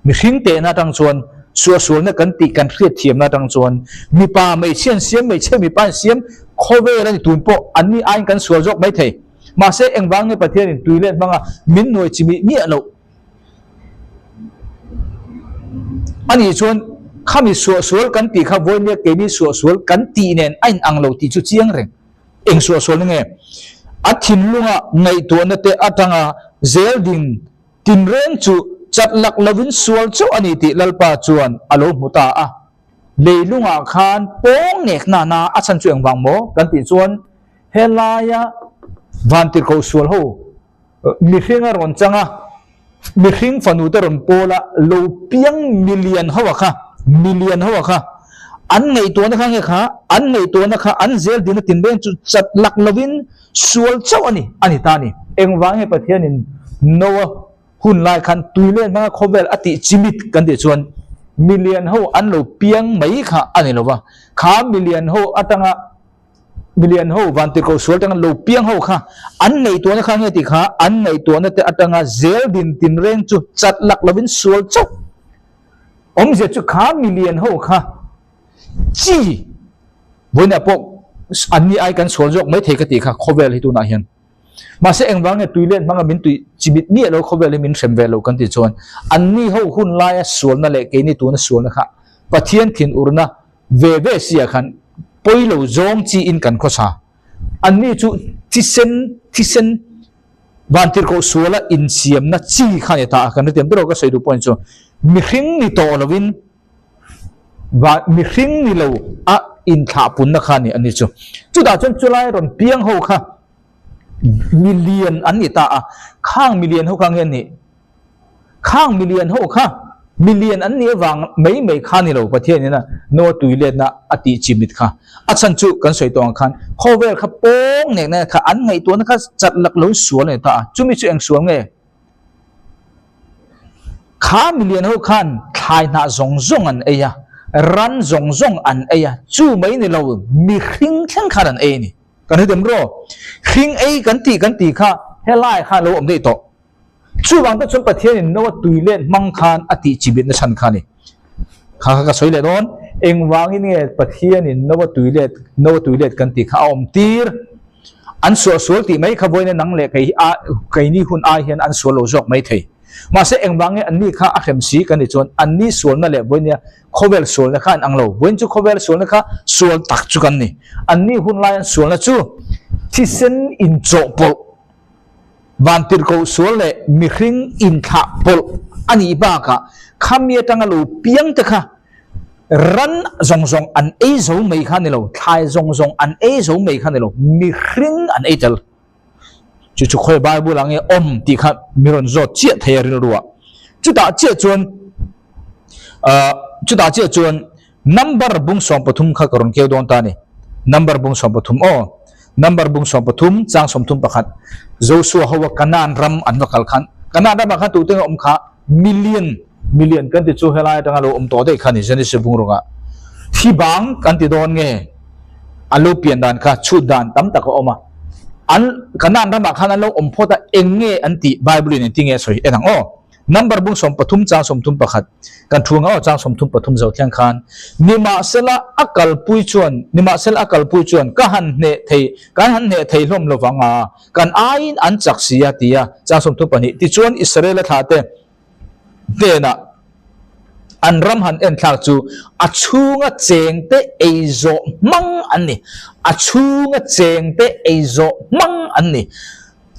S1: Mihring tehna atang chuan suahsualna kan tih kan hriatthiamna atang chuan mipa hmeichhia an siam, hmeichhia mipa an siam khawvel a ni tun pawh anni aiin kan sual zawk mai thei. Mahse, engvang nge Pathianin tui let hmanga min nuai chimih miah loh? Ani chuan khami suahsual kan tih kha vawinia keini suahsual kan tih nen a inang lo tih chu chiang reng. Eng suahsualna nge? A thinlunga ngaihtuahna te atanga zel ding tinreng chu chat lak lovin sual chauh a ni tih Lalpa chuan a lo hmu ta a. Leilungah khan pawng nek nana a chhan chu engvang maw kan tih chuan helaia vantirhkoh sual ho Mihring a rawn chang a, mihring fanu te rawn pawl a, lo piang milian ho a kha, milian ho a kha, an ngaihtuahna kha nge kha, an ngaihtuahna kha an zel dina tinreng chu chat lak lovin sual chauh a ni, a ni ta a ni. Engvang nge Pathianin Noah hun lai khan tuilen hmanga khawvel a tih chimit kan tih chuan milian ho an lo piang mai kha a ni lova, kha milian ho atanga Milian ho vantirhkoh sual atanga lo piang ho kha an ngaihtuahna kha nge tih kha an ngaihtuahna te atanga zel din tinreng chu chat lak lovin sual chauh awmzia chu kha milian ho kha chi vawiinah pawh anni ai kan sual zawk mai thei ka tih kha khawvel hi tunah hian mahse engvang nge tuilen hmanga min tui chimit miah lo khawvel hi min hrem ve lo kan tih chuan anni ho hun laia sualna leh keini tuna sualna kha Pathian thinurna Ve ve sia khan pawi lo zawng chi in kan khawsa. Anni chu thisen thisen vantirhkoh suala insiamna chi kha a ni ta a, kan hrethiam ber aw ka sawi duh pawhin chu mihring ni tawh lovin va mihring ni lo a inthlahpunna kha a ni anni chu. Chutah chuan chulai rawn piang ho kha milian an ni ta a, khang milian ho kha nge an nih? Khang milian ho kha milian an nih avang mai mai kha ni lo Pathian ina Noah tui letna a tih chimit kha. A chhan chu kan sawi tawh ang khan khawvel kha pawng nek na kha an ngaihtuahna kha chat lak lo sual a ni ta a. Chumi chu eng sual nge? Kha milian ho khan thlai hnah zawng zawng an ei a, ran zawng zawng an ei a, chu mai ni lo mihring thleng khan an ei a ni. Kan hre dem rawh. Hring ei kan tih kan tih kha helai khan a lo awm daih tawh. Chuvang te chuan Pathianin Noah tui let hmang khan a tih chibitna chhan kha a ni. Kha kha ka sawi leh dawn. Engvangin nge Pathianin Noah tui let, Noah tui let kan tih kha a awm tir? An suahsual tih mai kha vawiin nang leh kei a, keini hun ai hian an sual lo zawk mai thei. Mahse engvang nge anni kha a hrem si kan tih chuan anni sualna leh vawiin khawvel sualna kha an ang lo. Vawiin chu khawvel sualna kha sual tak chu kan ni. Anni hun lai an sualna chu thisen inchawhpawlh Vantirhkoh sual leh mihring inthlah pawlh a nih bakah khami atanga lo piang te kha ran zawng zawng an ei zo mai kha a ni lo, thlai zawng zawng an ei zo mai kha a ni lo, mihring an ei tel. Chu chu khawi Bible ah nge awm tih kha mi rawn zawt chiah thei a rilruah. Chutah chiah chuan ahh chutah chiah chuan Number bung 13 kha ka rawn keu dawn ta a ni. Number bung 13 aw. Number bung 13 chang 31. Joshua ho a Kanaan ram an va kal khan Kanaan ramah khan tute nge awm kha million million kan ti chu helai atanga lo awm tawh daih kha a ni Genesis bung rawngah. Thi bang kan ti dawn nge a lo pian dan kha chhut dan tam tak a awm a. An Kanaan ramah khan an lo awm phawt a eng nge an tih Bible in engtin nge a sawi en ang aw. Number bung 13 chang 31 kan thu anga aw chang 33 zo thleng khan nimahsela a kalpui chuan nimahsela a kalpui chuan ka han hneh thei kan han hneh thei hlawm lovang a kan aiin an chak si a ti a chang 32 tichuan Israel-a thlah te hnenah an ram han en thlak chu a chhunga cheng te ei zawh hmang an ni a chhunga cheng te ei zawh hmang an ni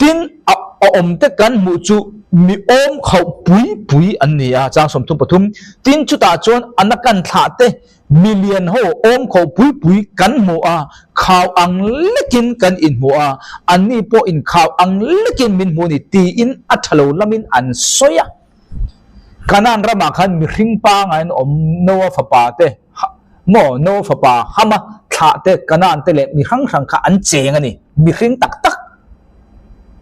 S1: Tin, a awm te kan hmuh chu mi awm khauh pui pui an ni a, chang 33. Tin, chutah chuan a na kan thlah te mi lian ho awm khauh pui pui kan hmu a, khau ang lekin kan inhmu a, anni pawh inkhau ang lekin min hmu a ni tiin a tha lo lamin an sawi a. Kanaan ramah khan mihring pangaiin awm Noa fapa te, maw Noa fapa Hama thlah te, Kanaan te leh mi hrang hrang kha an cheng a ni, mihring tak tak.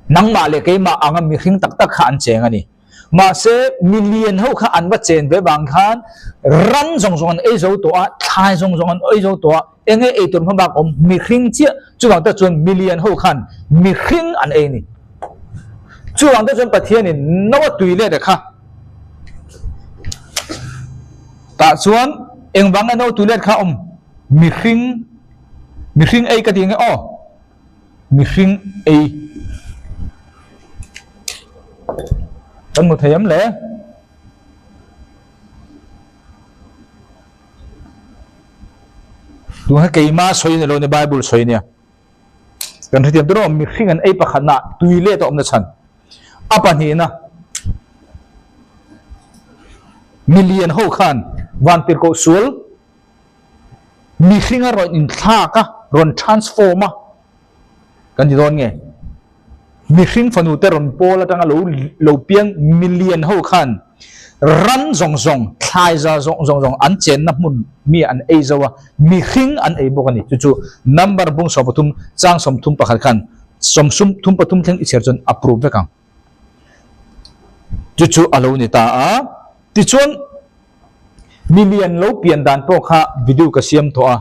S1: Nangmah leh keimah anga mihring tak tak kha an cheng a ni. Mahse, milian ho kha an va chen ve vang khan ran zawng zawng an ei zo tawh a, thlai zawng zawng an ei zo tawh a, eng nge ei tur hma bak awm mihring chiah, chuvang te chuan milian ho khan mihring an ei a ni. Chuvang te chuan Pathianin Noa tui let a kha tah chuan engvang nge Noa tui let kha awm mihring mihring ei ka ti nge aw. Mihring ei kan hmu thei em le? Tuna keima sawi ni lo ni Bible sawi nia. Kan hrethiam tur awm mihring an ei pakhatna tui let a awmna chhan. A pahnihna milian ho khan vantirhkoh sual Mihringa rawn inthlak a, rawn transform a kan ti dawn nge? Mihring fanu te rawn pawl atanga lo lo piang milian ho khan ran zawng zawng, thlai za zawng zawng zawng an chenna hmun mi an ei zo a, mihring an ei bawk a ni. Chu chu number bung 13 chang 31 khan 33 thleng i chhiar chuan a prove vek ang. Chu chu a lo ni ta a, tichuan Milian lo pian dan pawh kha video ka siam tawh a,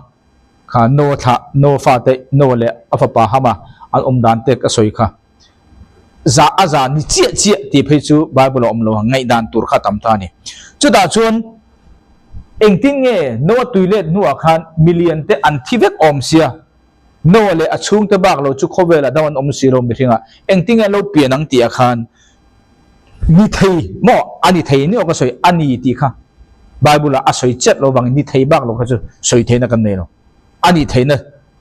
S1: kha Noah thlah, Noah fate, Noah leh a fapa Hama an awm dan te ka sawi kha. Za a za ni chiah chiah tih phei chu Bible a awm lo ang, ngaihdan tur kha a tam ta a ni. Chutah chuan engtin nge Noah tui let hnuah khan milian te an thi vek awm sia, Noah leh a chhungte bak lo chu khawvelah dang an awm si lo mihringah engtin nge an lo pian ang tih ah khan Ni thei maw? A ni thei ni aw ka sawi a ni tih kha Bible ah a sawi chiat lo vangin ni thei bak lo kha chu sawi theihna kan nei lo. A nih theihna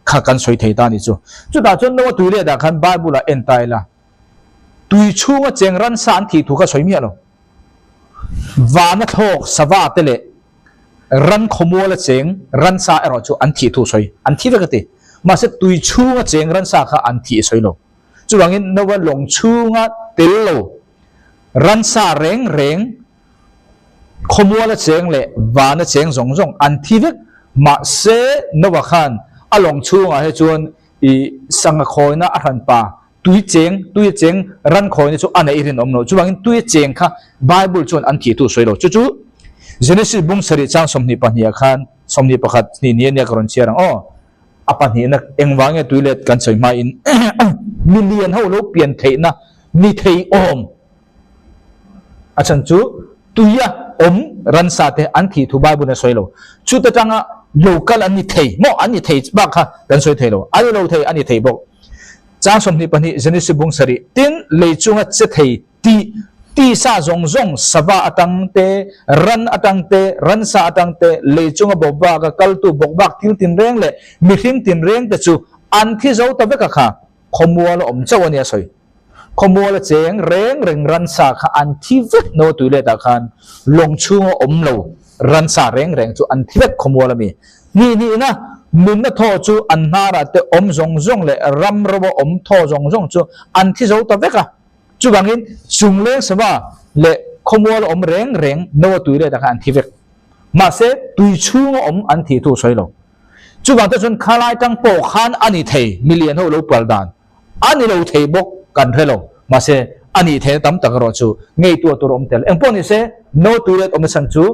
S1: kha kan sawi thei ta a nih chu. Chutah chuan Noah tui let ah khan Bible ah en ta ila tui chhunga cheng ransa an thih thu kha sawi miah lo. Vana thlawk sava te leh ran khawmuala cheng ransa erawh chu an thih thu sawi an thi vek a ti. Mahse tui chhunga cheng ransa kha an thih sawi lo. Chuvangin Noah lawng chhunga tel lo ransa reng reng, khawmuala cheng leh vana cheng zawng zawng an thi vek. Mahse Noah khan a lawng chhungah he chuan i sangha khawina a hranpa tui cheng, tui a cheng ran khawina chu a neih rinawm lo. Chuvangin tui a cheng kha Bible chuan an thih thu sawi lo. Chu chu Genesis bung sarih chang 22 ah khan 21 hnih ni a nia ka rawn chhiar ang aw. A pahnihna engvang nge tui let kan sawi hmain milian ho lo pian theihna ni thei awm a chhan chu tuia awm ransa te an thih thu Bible in a sawi lo. Chuta tanga lo kal an ni thei maw an ni thei bak kha kan sawi thei lo. A ni lo thei a ni thei bawk. Chang 22 Genesis bung sarih tin lei chunga che thei Tih, tisa zawng zawng, sava atang te, ran atang te, ransa atang te, lei chunga bawkbak a kaltu bawkbak thil tinreng leh mihring tinreng te chu an thi zo ta vek a kha. Khawmual a awm chauh a nia sawi. Khawmual a cheng reng reng ransa kha an thi vek no tui let ah khan lawng chhunga awm lo ransa reng reng chu an thi vek khawmual a mi. Hnih hnihna nunna thaw chu an hnarah te awm zawng zawng leh ram ro a awm thaw zawng zawng chu an thi zo ta vek a. Chuvangin chungleng sava leh khawmual a awm reng reng Noa tui let ah khan an thi vek. Mahse tui chhung a awm an thih thu sawi lo. Chuvang te chuan khalai tang pawh khan a ni thei milian ho lo pal dan a ni lo thei bawk kan hre lo. Mahse a nih theihna tam tak erawh chu ngeituah tur a awm tel. Engpawh ni se Noa tui let awmna chhan chu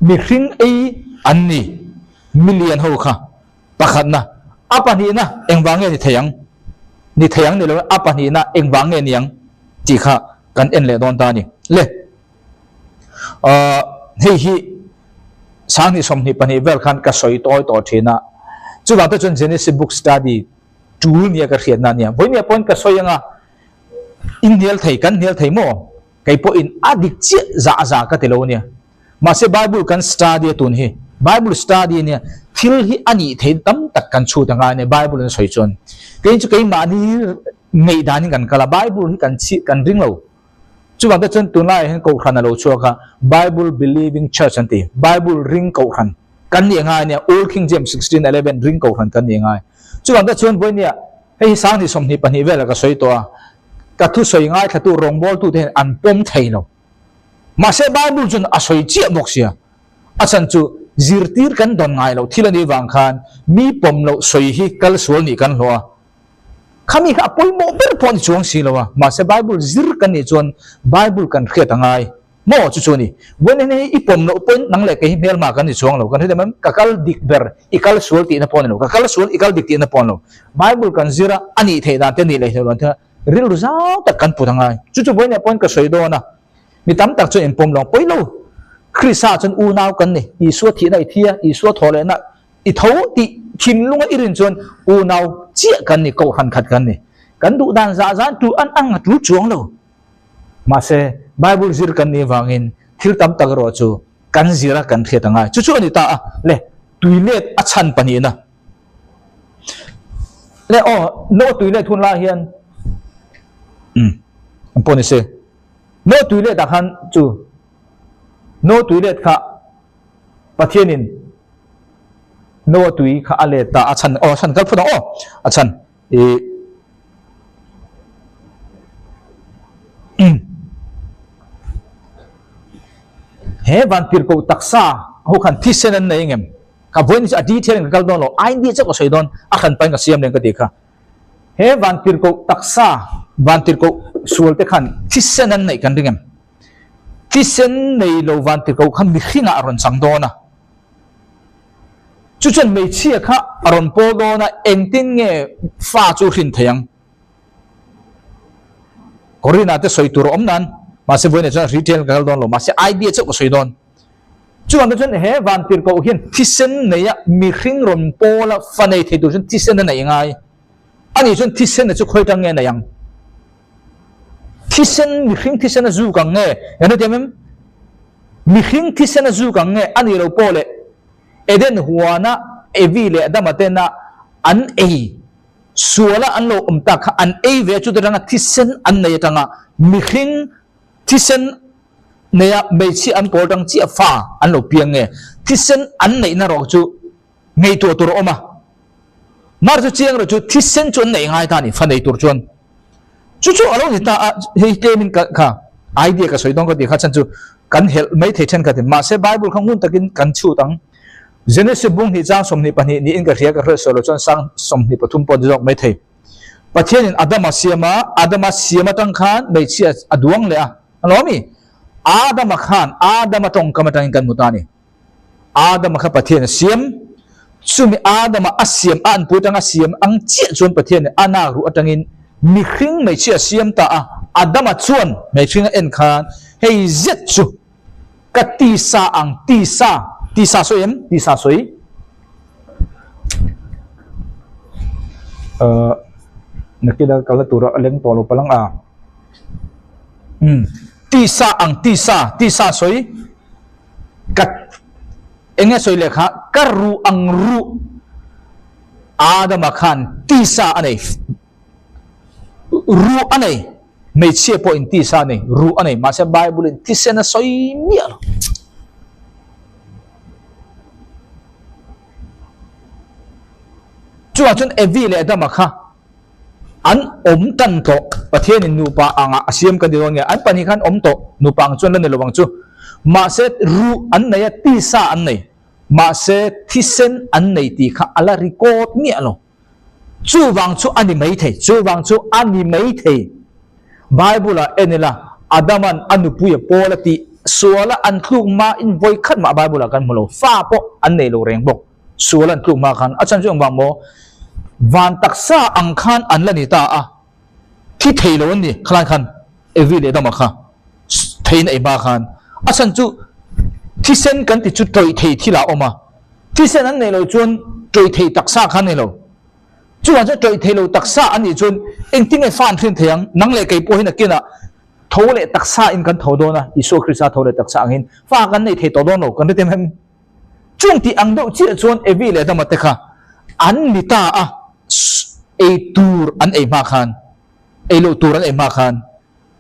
S1: mihring ei an ni milian ho kha. Pakhatna, a pahnihna engvang nge ni thei ang? Ni thei ang ni lo, a pahnihna engvang nge ni ang tih kha kan en leh dawn ta a ni. Le, hei hi sanghnih 22 vel khan ka sawi tawi tawh thin a, chuvang te chuan Genesis book study tul nia ka hriatna a nia. Vawinia pawhin ka sawi anga inhnial thei, kan hnial thei maw? Kei pawhin a dik chiah zah zah ka ti lo a nia. Mahse Bible kan study a tun hi Bible study ania thil hi a nih theih tam tak kan chhut anga ania Bible in a sawi chuan kei chu keimahni ngaih danin kan kal a Bible hi kan chhi kan ring lo chuvang te chuan tunlaiah hian kohhran a lo chhuak a Bible believing church an ti Bible ring kohhran kan nih angai ania Old King James 16:11 ring kohhran kan nih angai chuvang te chuan vawinia hei hi sanghnih 22 velah ka sawi tawh a ka thusawi ngaithlatu rawngbawltute hian an pawm thei lo. Mahse Bible chuan a sawi chiah bawk sia. A chhan chu zirtir kan dawn ngai loh thil a nih vang khan mi pawm loh sawi hi kal sual nih kan hlawh a. Khami kha a pawimawh ber pawh a ni chuang si lo a, mahse Bible zir kan nih chuan Bible kan hriat a ngai maw chu chu a ni. Vawiin hi i pawm loh pawhin nang leh kei hi hmelma kan ni chuang lo, kan hre em ka kal dik ber i kal sual tihna pawh a ni lo, ka kal sual i kal dik tihna pawh a ni lo. Bible kan zir a, a nih theih dan te nih leh theih loh dan te rilru zau tak kan put a ngai. Chu chu vawiin ah pawhin ka sawi dawn a, mi tam tak chuan inpawm lo ang pawi lo. Krista chuan unau kan ni, Isua thihna i thi a, Isua thawh lehna I tho tih thinlunga i rin chuan unau chiah kan ni, kohhran khat kan ni. Kan duh dan zah zan tu an ang a tul chuang lo. Mahse, Bible zir kan nih vangin thil tam tak erawh chu kan zir a, kan hriat a ngai. Chu chu a ni ta a, le tuilet a chhan pahnihna. Le aw, no tuilet hun lai hian umm ang pawh ni se, no tuilet ah khan chu no tuilet kha Pathianin Noah tui kha a let ta, a chhan, aw a chhan kal phawt ang aw, a chhan i he vantirhkoh taksa ho khan thisen an nei engem? Ka vawiin chu a detail in ka kal dawn lo, idea chiah ka sawi dawn, a hran pahin ka siam leng ka tih kha. He vantirhkoh taksa, vantirhkoh sual te khan thisen an neih kan ring em? Thisen nei lo vantirhkoh kha mihringah a rawn chang dawn a. Chu chuan hmeichhia kha a rawn pawl dawn a, engtin nge fa chu hrin thei ang? Corina te sawi tur a awm nan, mahse vawiinah chuan retail ka kal dawn lo, mahse idea chauh ka sawi dawn. Chuvang te chuan he vantirhkoh hian thisen neia mihring rawn pawl a, fa nei thei tur chuan thisen a neih ngai. Ani chuan thisen a chu khawi tang nge a neih ang? Thisen, mihring thisen a zuk ang nge? Eng hetiang em? Mihring thisen a zuk ang nge? A nih lo pawh leh Eden huana Evi leh Adama tena an ei suala an lo awm tak kha an ei ve a, chuta tanga thisen an nei atanga mihring thisen neia hmeichhia an pawl tang chiah fa an lo piang nge? Thisen an neihna rawh chu Ngaihtuah tur a awm a, mar chu chiang rawh chu thisen chu an neih ngai ta a ni, fa nei tur chuan. Chu chu a lo ni ta a, hei tlemin ka kha idea ka sawi dawn ka tih kha chhan chu kan helh mai thei thenkhat in, mahse Bible kha ngun takin kan chhut ang. Genesis bung hnih chang 22 niin ka hria ka hriat sawi loh chuan sang 23 pawh ni zawk mai thei. Pathianin Adama siam a, Adama siam atang khan hmeichhia a duang leh a, a lo mi? Adama khan Adama tawngkam atangin kan hmu ta a ni. Adama kha Pathian a siam, chumi Adama a siam a anpui atanga siam ang chiah chuan Pathianin a nak ruh atangin mihring hmeichhia a siam ta a, Adama chuan hmeichhing a en khan hei zet chu ka tisa ang tisa, tisa sawi em? Tisa sawi uh, nakina kala tura a leng tawh lo palang a um tisa ang tisa, tisa sawi Ka eng nge sawi leh kha ka ruh ang ruh Adama khan tisa a nei ruh a nei hmeichhia pawhin tisa a nei ruh a nei mahse Bible in thisen a sawi miah lo. Chuvang chuan Evi leh Adama kha An awm tan tawh. Pathianin nupa angah a siam kan ti dawn nge? An pahnih khan awm tawh. Nupa ang chuan la ni lo ang chu. Mahse ruh an nei a, tisa an nei. Mahse thisen an nei tih kha a la record miah lo. Chuvang chu a ni maithei. Chuvang chu a ni maithei. Bible-ah en ila, Adama'n a nupui a pawl a tih suala an tluk mahin vawi khat mah Bible-ah kan hmu lo. Fa pawh an nei lo reng bawk. Sual an tluk hma khan a chhan chu engvang maw? Van taksa ang khan an la ni ta a, thi thei lo an ni khalai khan Evi leh Adama kha theiin a ei hma khan a chhan chu thisen kan ti chu tawih thei thil ah a awm a, thisen an neih loh chuan tawih thei taksa kha an nei lo. Chuvang chuan tawih thei lo taksa an nih chuan engtin nge fa an hrin thei ang? Nang leh kei pawh hi nakinah tho leh taksa in kan tho dawn a, Isua Krista tho leh taksa angin fa kan nei thei tawh dawn lo, kan hrethiam em? Chung tih ang deuh chiah chuan Evi leh Adama te kha an ni ta a, ei tur an ei hma khan, ei loh tur an ei hma khan,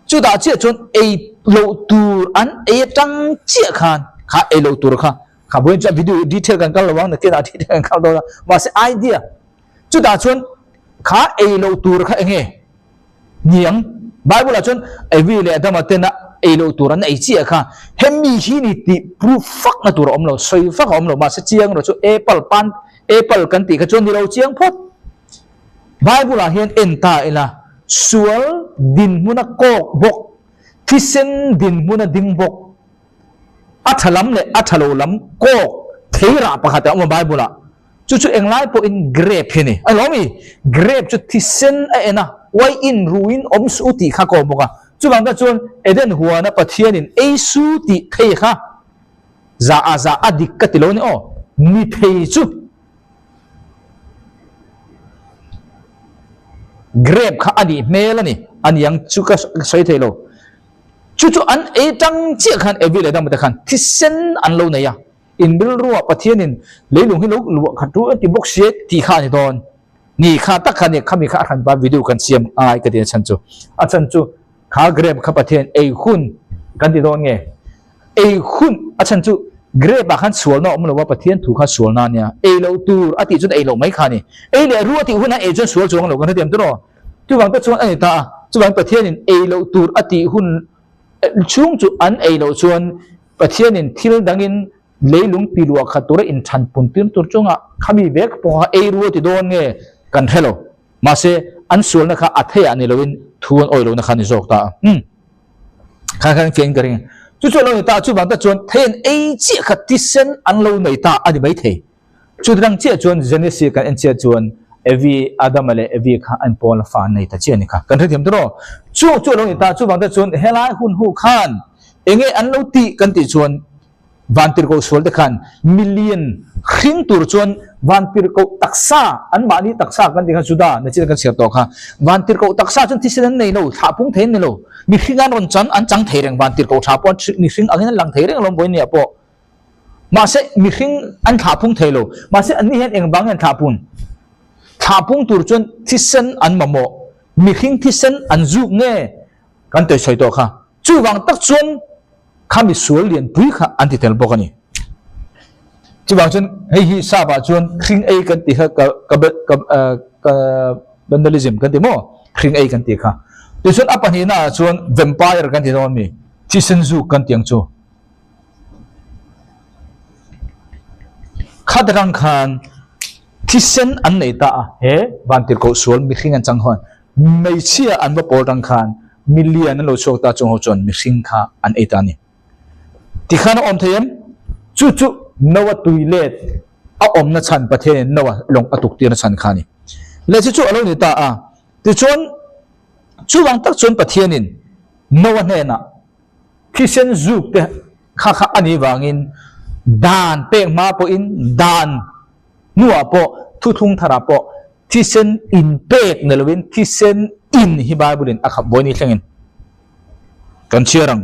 S1: chutah chiah chuan ei loh tur an ei atang chiah khan, kha ei loh tur kha, kha vawiin chuan video detail kan kal lo ang, nakinah detail kan kal dawn a, mahse idea, chutah chuan kha ei loh tur kha eng nge? Niang, Bible ah chuan Evi leh Adama tena ei loh tur an ei chiah kha hemi hi ni tih proof fak na tur a awm lo, sawi fak a awm lo, mahse chiang erawh chu apple pan apple kan tih kha chuan ni lo chiang phawt. Bible ah hian en ta ila, sual dinhmuna kawk bawk, thisen dinhmuna ding bawk, a tha lam leh a tha lo lam kawk thei rah pakhat a awm a Bible ah. Chu chu englai pawhin grape hi a ni. A lawm i, grape chu thisen a en a, uaiin ruin awm suh u tih kha kawk bawk a. Chuvang tak chuan Eden huana Pathianin ei su tih thei kha za a za a dik ka ti lo a ni aw, ni thei chu Grape kha a nih hmel a ni, a niang chu ka sawi thei lo. Chu chu an ei tang chiah khan Evi leh Adama te khan thisen an lo nei a, in rilruah Pathianin leilung hi lo luah khat ru an ti bawk sia tih kha a ni dawn. Ni kha tak kha a ni, khami kha a hranpa video kan siam angai ka ti a chhan chu. A chhan chu Kha grape kha Pathian ei hun kan ti dawn nge? Ei hun a chhan chu grape ah khan sualna a awm lo a, Pathian thu kha sualna a nia. Ei loh tur a tih chuan ei loh mai kha a ni. Ei leh ru a tih hunah ei chuan sual chuang lo kan hrethiam tawh. Chuvang te chuan a ni ta a, chuvangin Pathianin ei loh tur a tih hun chhung chu an ei loh chuan Pathianin thil dangin leilung piluah khat tura inthan pun tir tur chungah khami vek pawh kha ei ru a ti dawn nge kan hre lo. Mahse, an sualna kha a theiah ni loin thu an awih lohna kha a ni zawk ta a. Umm. Khan khan fiahin ka ring. Chu chu a lo ni ta a, chuvang tak chuan thei an ei chiah kha tisen an lo nei ta a ni maithei. Chutang chiah chuan Genesis kan en chiah chuan Evi, Adama leh Evi kha an pawl a fa an nei ta chiah a ni kha. Kan hrethiam tawh rawh. Chu chu a lo ni ta a, chuvang tak chuan helai hun hu khan enge an lo tih kan tih chuan Vantirhkoh sual te khan million hring tur chuan vantirhkoh taksa, anmahni taksa kan tih kha Juda nachin kan chhiar tawh kha, vantirhkoh taksa chuan thisen an nei lo, thlah pung thei an ni lo, mihring an rawn chan, an chang thei reng, vantirhkoh tha pawh mihring angin an lang thei reng alawm vawinia pawh. Mahse mihring an thlah pung thei lo, mahse anni hian engvang nge an thlah pun? Thlah pung tur chuan thisen an mamawh, mihring thisen an zuk nge kan tawisawi tawh kha. Chuvang tak chuan kha mi sual lianpui kha an ti tel bawk a ni. Chuvang chuan hei hi sap ah chuan hring ei kan tih kha ka ka ka ka vandalism kan ti maw hring ei kan tih kha. Tichuan a pahnihna ah chuan vampire kan ti dawn a mi thisen zuk kan tih ang chu. Khat rang khan thisen an nei ta a he vantirhkoh sual mihring an chang hawn hmeichhia an va pawl rang khan Milian an lo chhuak ta chung ho chuan mihring kha an ei ta a ni. Tikhan a awm thei em? Chu chu Noah tui let a awmna chhan Pathianin Noah lawng a tuk tirna chhan kha a ni. Leh chu chu a lo ni ta a. Tichuan, chuvang tak chuan Pathianin Noah hnenah thisen zuk te kha kha a nih vangin dan pek hma pawhin dan hnuah pawh thuthlung tharah pawh Thisen in pek ni lovin thisen in hi Bible in a khap buai ni thlengin kan chhiar ang.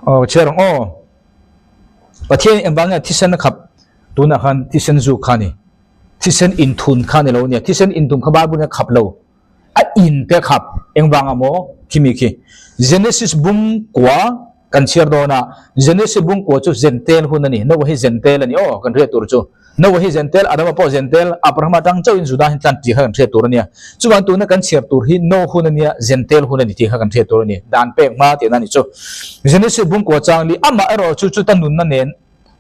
S1: Aw chhiar ang aw. Pathian engvang nge thisen a khap tunah khan thisen zuk kha a ni thisen inthun kha a ni lo a nia thisen inthun kha Bible in a khap lo a in te a khap engvang ah maw khimi khi Genesis bung kua kan chhiar dawn a Genesis bung kua chu zentel hun a ni Noah hi zentel a ni aw kan hriat tur chu Noah hi zentel Adama pawh zentel Abrahama atang chauhin Judah hi tlan tih kha kan hriat tur a nia chuvang tuna kan chhiar tur hi Noah hun a nia zentel hun a ni tih kha kan hriat tur a ni dan pek hma tihna a ni chu Genesis bungkua chang li amah erawh chu chuta nunna nen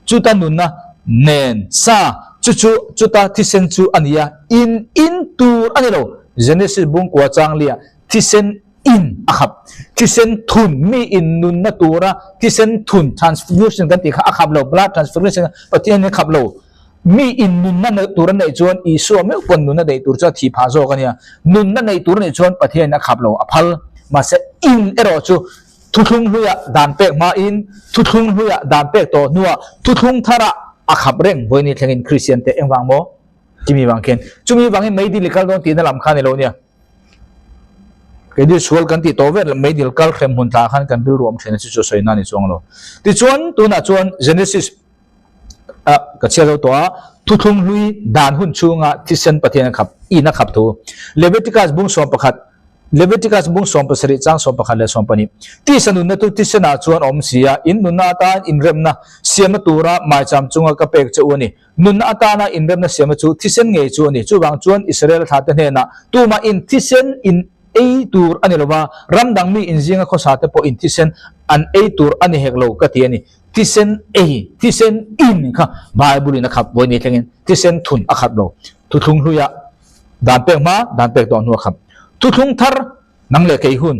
S1: chuta nunna nen sa chu chu chuta thisen chu a ni a in in tur a ni lo Genesis bungkua chang lia thisen in a khap. Thisen thun, mi in nunna tura thisen thun, transfusion kan tih kha a khap lo, blood transfusion Pathian in a khap lo. Mi in nunna neih tur a neih chuan Isua meuh pawn nunna neih tur chu a thih phah zawk a nia. Nunna neih tur a neih chuan Pathian in a khap lo, a phal. Mahse in erawh chu thuthlung hluiah dan pek hmain, thuthlung hluiah dan pek tawh hnuah, thuthlung tharah a khap reng vawiin thlengin Kristian te engvang maw? Chumi vang khian. Chumi vangin meidil i kal dawn tihna lam kha a ni lo nia. Keini sual kan tih tawh vel meidil kal hrem hmun tlah khan kan rilru awm thin a chu chu sawi na ni chuang lo. Tichuan tunah chuan Genesis ah ka chhiar zo tawh a, thuthlung hlui dan hun chhunga thisen Pathian a khap in a khap thu. Leviticus bung 11. Leviticus bung 17 chang 11 leh 12. Tisa nunna chu thisenah chuan a awm si a, in nunna atan inremna siamna tura maicham chunga ka pek che u a ni. Nunna atana inremna siamna chu thisen ngei chu a ni. Chuvang chuan Israel thlate hnenah tumah in thisen in ei tur a ni lo va, ram dang mi inzinga khawsate pawh in thisen an ei tur a ni hek lo ka ti a ni. Thisen ei, thisen in kha Bible in a khap vawi ni thlengin thisen thun a khap lo. Thuthlung hluiah dan pek hma, dan pek tawh hnu a khap. Thuthlung thar nang leh kei hun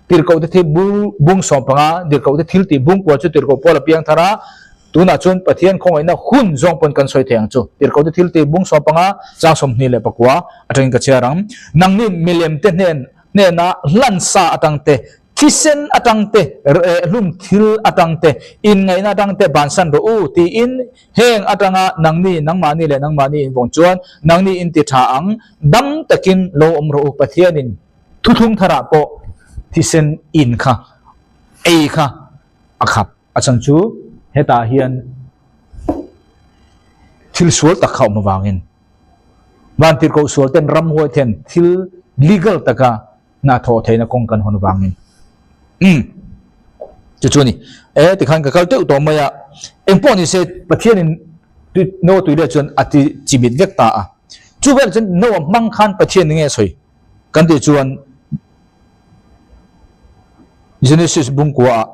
S1: tirhkoh te thil bung 15, tirhkoh te thil tih bung kual chu tirhkoh pawl a piang thar a, tunah chuan Pathian khawngaihna hun zawng pawn kan sawi thei ang chu. Tirhkoh te thil tih bung 15, chang 29 atangin ka chhiar ang. Nangni milem te hnen hnena hlan sa atang te, thisen atang te, hlum thil atang te, inngaihna atang te bansan rawh u tiin heng atanga nangni nangmahni leh nangmahni invawng chuan nangni inti tha ang, dam takin lo awm rawh u Pathianin Thuthlung tharah pawh thisen in kha ei kha a khap. A chhan chu hetah hian thil sual tak kha awm avangin vantirhkoh sual ten ramhuai ten thil legal taka hna thawh theihna kawng kan hawn avangin. Umm chu chu a ni. E tikhan ka kal teuh tawh mai a, engpawh ni se Pathianin Noah tui leh chuan a ti chimit vek ta a. Chu vel chuan Noah hmang khan Pathian nge sawi? Kan tih chuan Genesis bungkuaah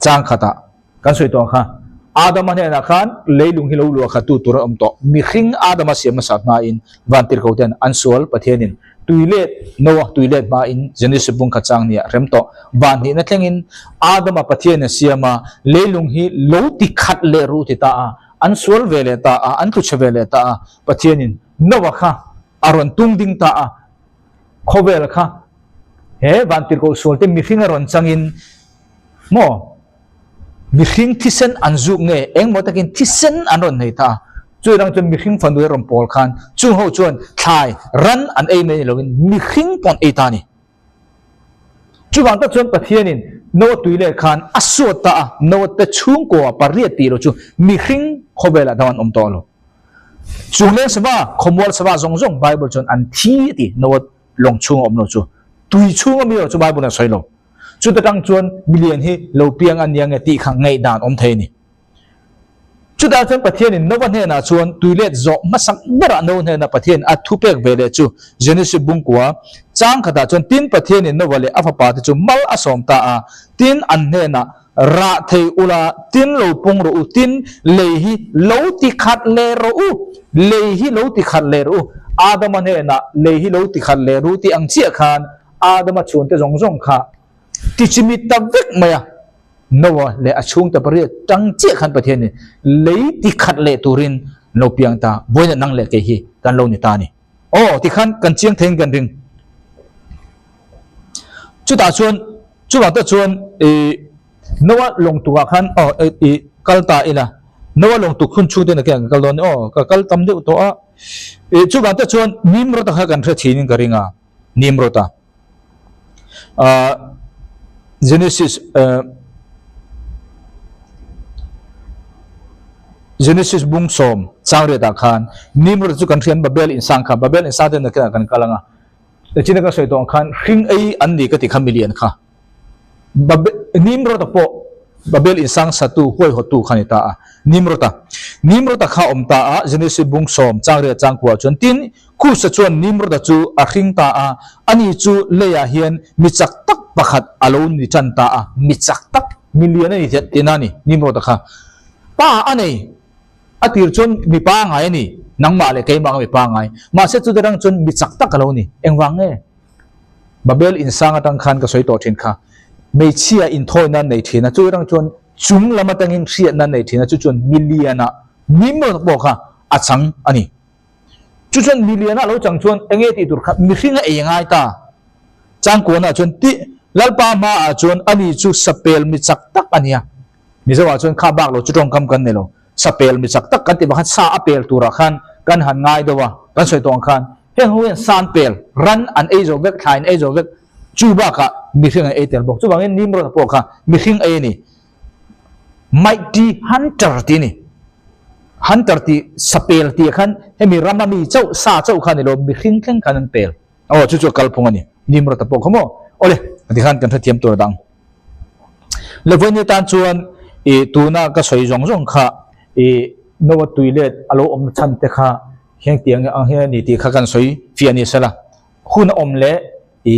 S1: chang khatah kan sawi tawh ang kha, Adama hnenah khan leilung hi lo luah khattu tur a awm tawh. Mihring Adama siam hmasa hmain vantirhko ten an sual Pathianin tui let Noah tui let hmain Genesis bung khat chang nia rem tawh. Van hnihna thlengin Adama Pathianin a siam a, leilung hi lo ti khat leh ruh ti ta a, an sual ve leh ta a, an tluchhe ve leh ta a, Pathianin Noah kha a rawn tung ding ta a, khawvel kha he vantirhkoh sual te mihring a rawn changin maw mihring thisen an zuk nge engmaw takin thisen an rawn nei ta a, chui rang chuan mihring fanu a rawn pawl khan chung ho chuan thlai ran an ei mai ni loin mihring pawh an ei ta a ni. Chuvang tak chuan Pathianin Noah tui leh khan a suat ta a, Noah te chhungkua pariat tih lo chu mihring khawvelah dang an awm tawh lo. Chung leng sava, khawmual sava zawng zawng Bible chuan an thi a ti, Noah lawng chhunga awm lo chu. Tui chhunga mi lo chu Bible in a sawi lo. Chuta tang chuan milian hi lo piang a nia nge tih kha ngaihdan awm thei a ni. Chutah chuan Pathianin Nova hnenah chuan tuilet zawh hmasak berah Noa hnenah Pathianin a thupek ve leh chu Genesis bungkua chang khatah chuan tin Pathianin Nova leh a fapa te chu mal a sawm ta a, tin an hnenah rah thei ula, tin lo pung rawh u, tin lei hi lo ti khat leh rawh u, lei hi lo ti khat leh rawh u, Adama hnenah lei hi lo ti khat leh rawh u tih ang chiah khan Adama chhungte zawng zawng kha tichimit ta vek mai a. Noah leh a chhungte pariat tang chiah khan Pathianin lei ti khat leh turin lo piang ta, vawiin nang leh kei hi kan lo ni ta a ni. Aw, tikhan kan chiang theiin kan ring. Chutah chuan, chuvang tak chuan i Noah lawngtukah khan aw i kal ta ila, Noah lawngtuk hun chhungte nakin kan kal dawn a ni. Aw, ka kal tam deuh tawh a. I chuvang tak chuan Nimrod-a kha kan hre thinin ka ring a, Nimrod-a. Genesis Genesis bung sawm chang riatah khan Nimrod chu kan hriat Babel insang kha Babel insang te nakinah kan kal anga china kan sawi tawh ang khan hring ei an ni ka ti kha milian kha Nimrod-a pawh Babel insang satu huaihawttu kha ni ta a Nimrod-a Nimrod-a kha awm ta a Genesis bung sawm chang riat chang kuah chuan tin Kusa chuan Nimroda chu a hring ta a, ani chu leiah hian mi chak tak pakhat a lo ni tan ta a, mi chak tak, mi lian a ni tihna a ni, Nimroda kha. Pa a nei, a tir chuan mi pangai a ni, nangmah leh keimah anga mi pangai, mahse chuti rang chuan mi chak tak a lo ni, engvang nge? Babel insang atang khan ka sawi tawh thin kha, hmeichhia inthawina an nei thin a, chuti rang chuan chung lam atangin hriatna an nei thin a, chu chuan mi lianah Nimroda pawh kha a chang a ni. Chu chuan miliana lo chang chuan enge tih tur kha mihring a ei ngai ta. Changkuanah chuan ti Lalpa hmaah chuan ani chu sapel mi chak tak a nia. Mizoah chuan kha bak lo chu tawngkam kan nei lo. Sapel mi chak tak kan tih vang khan sa a pel turah khan kan han ngai deuh a, kan sawi tawh ang khan heng ho hian sa an pel, ran an ei zo vek, thlai an ei zo vek, chu bakah mihring an ei tel bawk. Chuvangin Nimrod-a pawh kha mihring ei a ni. Mighty Hunter tih a ni. Hunter tih sapel tih khan hemi rama mi chauh sa chauh kha a ni lo, mihring thleng khan an pel. Aw chu chu a kalphung a ni. Nimrod-a pawh kha maw? Awle, tikhan kan hrethiam tur a dang. Levaini tan chuan i tuna ka sawi zawng zawng kha i Noah tui let a lo awm chhan te kha heng tiang ang hian a ni tih kha kan sawi fiah ni sela. Hun a awm leh i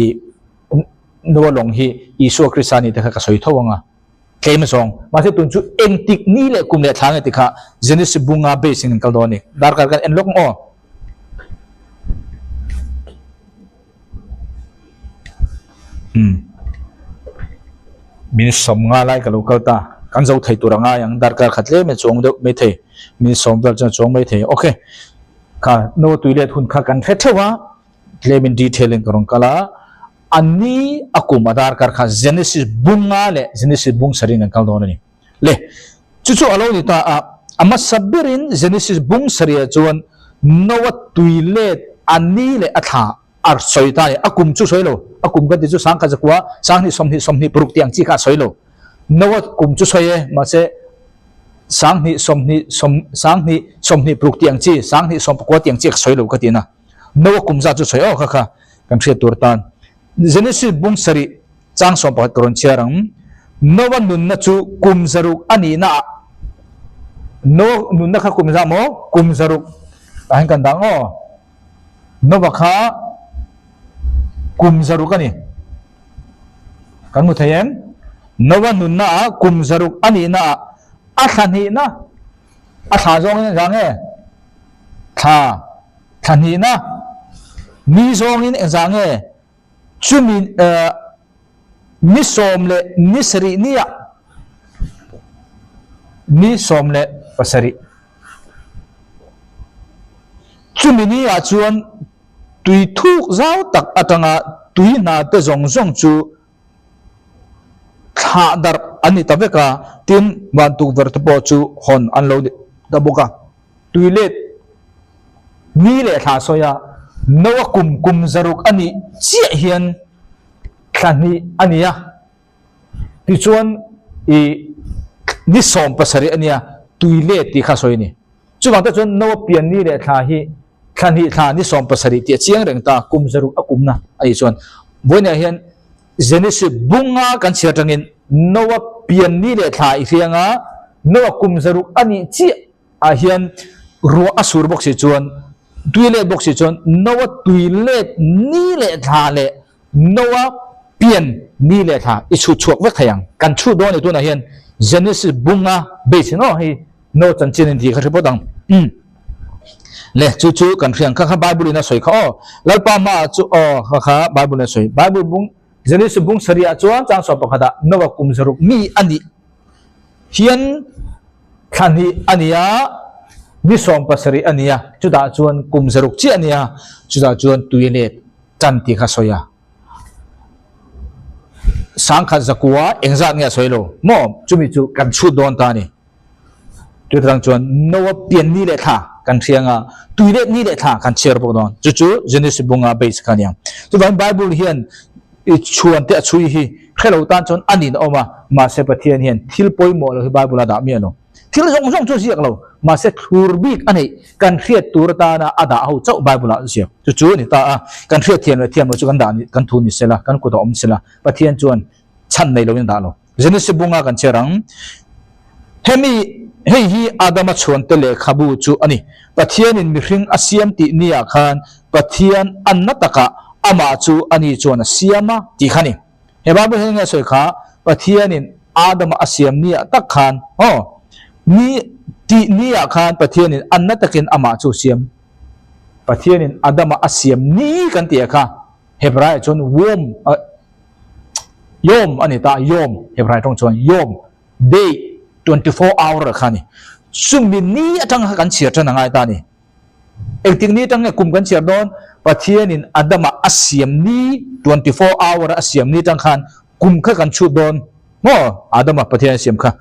S1: Noah lawng hi Isua Krista ni te kha ka sawi tho ang a, tlem zawng. Mahse tun chu engtik ni leh kum leh thla nge tih kha Genesis bunga base in kan kal dawn a ni. Darkar kan en lawk ang aw. Umm min sawm nga lai ka lo kal ta kan zo thei tur a ngai ang darkar khat tlem a chuang deuh mai thei min sawm vel chuan a chuang mai thei ok kha no tui let hun kha kan hre theuh a tlem in detail in ka rawn kal a a ni a kum a darkar kha Genesis bunga leh Genesis bung sarih in kan kal dawn a ni. Le, chu chu a lo ni ta a, a hmasa berin Genesis bung sarihah chuan Noah tui let a ni leh a thla a sawi ta a ni. A kum chu sawi lo, a kum kan ti chu sangkhat zakua, sanghnih sawmhnih sawmhnih paruk tih ang chi kha a sawi lo. Noah kum chu sawi e, mahse sanghnih sawmhnih sawm sanghnih sawmhnih paruk tih ang chi, sanghnih sawmpakua tih ang chi kha sawi lo ka ti na. Noah kum zat chu sawi aw kha kha kan hriat tur tan. Genesis bung sarih Chang 11 ka rawn chhiar ang. Noah nunna chu kum zaruk a nihna ah Noah nunna kha kum zah maw? Kum zaruk tah hian kan dah ang aw. Noah kha kum zaruk a ni. Kan hmu thei em? Noah nunna ah kum zaruk a nihna ah a thla hnihna a thla zawngin engzah nge? Thla thla hnihna ni zawngin engzah nge? Chumi ni 17 niah ni 17 chumi niah chuan tui thuk zau tak atanga tui hna te zawng zawng chu thlah darh an ni ta vek a, tin van tukverh te pawh chu hawn an lo ni ta bawk a. Tui let ni leh thla sawi a, Noa kum kum zaruk a nih chiah hian thla hnih a ni a, tichuan i ni 17 a nia, tui let tih kha sawi a ni. Chuvang te chuan Noa pian ni leh thla hi thla hnih thla ni 17 tih a chiang reng ta, kum zaruk a kumna a nih chuan vawiinah hian Genesis bunga kan chhiar tangin Noa pian ni leh thla i hriang a, Noa kum zaruk a nih chiah ah hian ruah a sur bawk si chuan tui let bawk si chuan Noa tui let ni leh thla leh Noa pian ni leh thla i chhut chhuak vek thei ang. Kan chhut dawn a ni tunah hian Genesis bunga base in aw hei Noa chanchin in tih kha hre phawt ang. Umm le chu chu kan hriang kha kha Bible in a sawi kha aw Lalpa hmaah chu aw kha kha Bible in a sawi Bible bung Genesis bung sarihah chuan chang 11 ah Noa kum zaruk mi a nih hian thla hnih a ni a, ni 17 a ni a, chutah chuan kum zaruk chiah a ni a, chutah chuan tui let tan tih kha sawi a. Sangkhat zakua engzat nge a sawi lo maw? Chumi chu kan chhut dawn ta a ni. Chutang chuan Noa pian ni leh thla kan hria anga tui let ni leh thla kan chhiar bawk dawn. Chu chu Genesis bunga base kha a ni ang. Chuvangin Bible hian i chhuan te a chhui hi hre lo tan chuan a nin a awm a, mahse Pathian hian thil pawimawh lo hi Bible a dah miah lo. Thil zawng zawng chu a ziak lo, mahse thlur bik a neih kan hriat tur atana a dah ho chauh Bible ah a ziak. Chu chu a ni ta a, kan hriat thiam leh thiam lo chu kan dah kan thu ni sela, kan kut a awm sela, Pathian chuan chhan nei loin a dah lo. Genesis bunga kan chhiar ang. Hemi, hei hi Adama chhuante lehkhabu chu a ni. Pathianin mihring a siam tih niah khan Pathian anna takah amah chu ani chuan a siam a tih kha a ni. He Bible hian enge a sawi kha? Pathianin Adama a siam niah tak khan, aw, ni tih niah khan Pathianin anna takin amah chu a siam. Pathianin Adama a siam ni kan tih ah kha Hebraiah chuan womb, Yom a ni ta, Yom, Hebrai tawng chuan Yom, day, 24 hour kha a ni. Chumi ni atang kha kan chhiar tan a ngai ta a ni. Engtik ni atang nge kum kan chhiar dawn? Pathianin Adama a siam ni, 24 hour a siam ni atang khan kum kha kan chhut dawn maw? Adama Pathian a siam kha.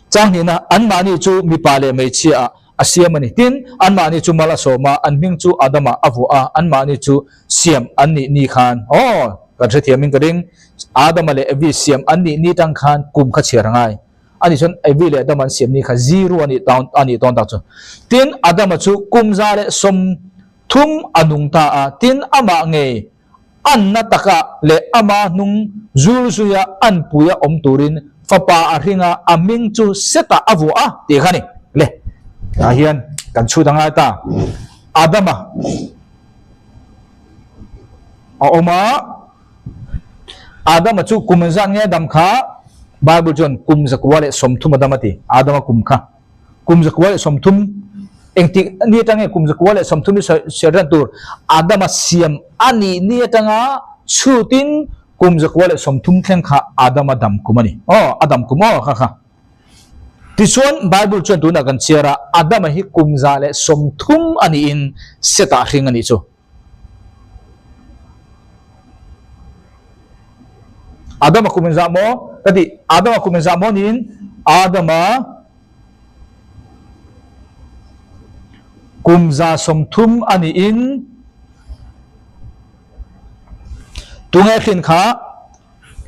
S1: Chang hnihna, anmahni chu mipa leh hmeichhia ah a siam a ni. Tin, anmahni chu mal a sawm a, an hming chu Adama a vuah a, anmahni chu siam an nih ni khan, aw, kan hrethiamin ka ring, Adama leh Evi siam an nih ni tang khan kum kha chhiar a ngai. Ani chuan Evi leh Adama an siam ni kha zero a nih tawn a nih tawn tak chu. Tin, Adama chu kum 130 a nung ta a, tin, amah ngei. Anna taka leh ama hnung zul zuia anpuia awm turin fapa a hring a, a hming chu Seta a vuah a tih kha a ni. Le, tah hian kan chhut a ngai ta. Adama a awm a, Adama chu kum engzat nge a dam kha? Bible chuan kum zakua leh 30 a dam a ti, Adama kum kha. Kum 130 engtik ni atang nge kum 130 hi sawi ran tur? Adama siam a nih ni atanga chhutin kum 130 thleng kha Adama dam kum a ni. Aw, a dam kum aw kha kha. Tichuan Bible chuan tunah kan chhiar a, Adama hi kum 130 a niin Seta a hring a nih chu. Adama kum in zah maw? Ka ti, Adama kum in zah maw niin Adama kum 130 a niin tunge hrin kha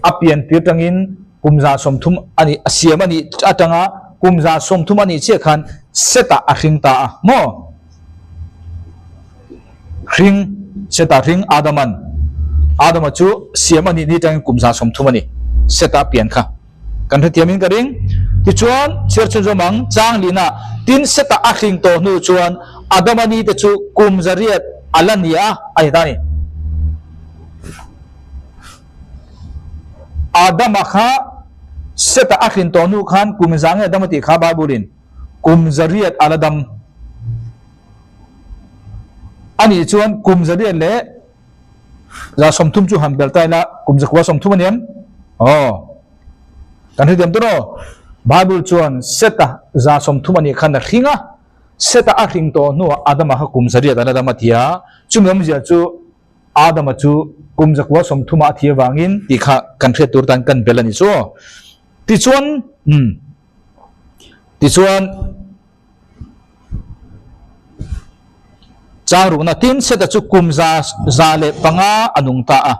S1: a pian tir tangin kum 130 a nih a siam a nih atanga kum 130 a nih chiah khan Seta a hring ta a maw? Hring Seta hring Adaman Adama chu siam a nih ni tangin kum 130 a ni Seta pian kha kan hrethiamin ka ring. Tichuan chhiar chhunzawm ang chang lina tin Seta a hring tawh hnu chuan Adama ni te chu kum 800 a la ni a a ni ta a ni. Adama kha Seta a hrin tawh hnu khan kum za nge dam a tih kha Bible in kum 800 a la dam a nih chuan kum 800 leh 130 chu han bel ta ila kum 930 a ni em? Aw kan hrethiam tur aw Bible chuan Seta 130 a nih khan a hring a Seta a hring tawh hnuah Adama kha kum 800 a la dam a ti a chumi awmzia chu Adama chu kum 930 a thi avangin tih kha kan hriat tur tan kan bel a ni chu. Tichuan, umm, tichuan chang rukna tin Seta chu kum 105 a nung ta a.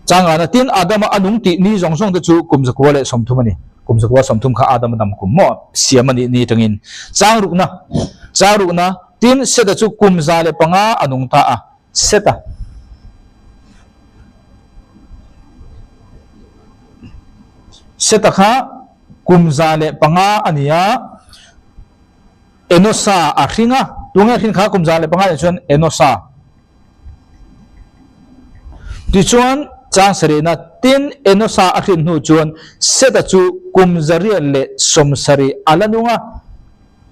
S1: Changana tin Adama a nung tih ni zawng zawng te chu kum 930 a ni. Kum 930 kha Adama dam kum maw siam a nih ni atangin. Chang rukna, chang rukna tin Seta chu kum 105 a nung ta a. Seta. Seta kha kum 105 a ni a. Enosa a hring a, tunge hrin kha kum 105 nih chuan Enosa. Tichuan chang sarihna tin Enosa a hrin hnu chuan Seta chu kum 870 a la nung a,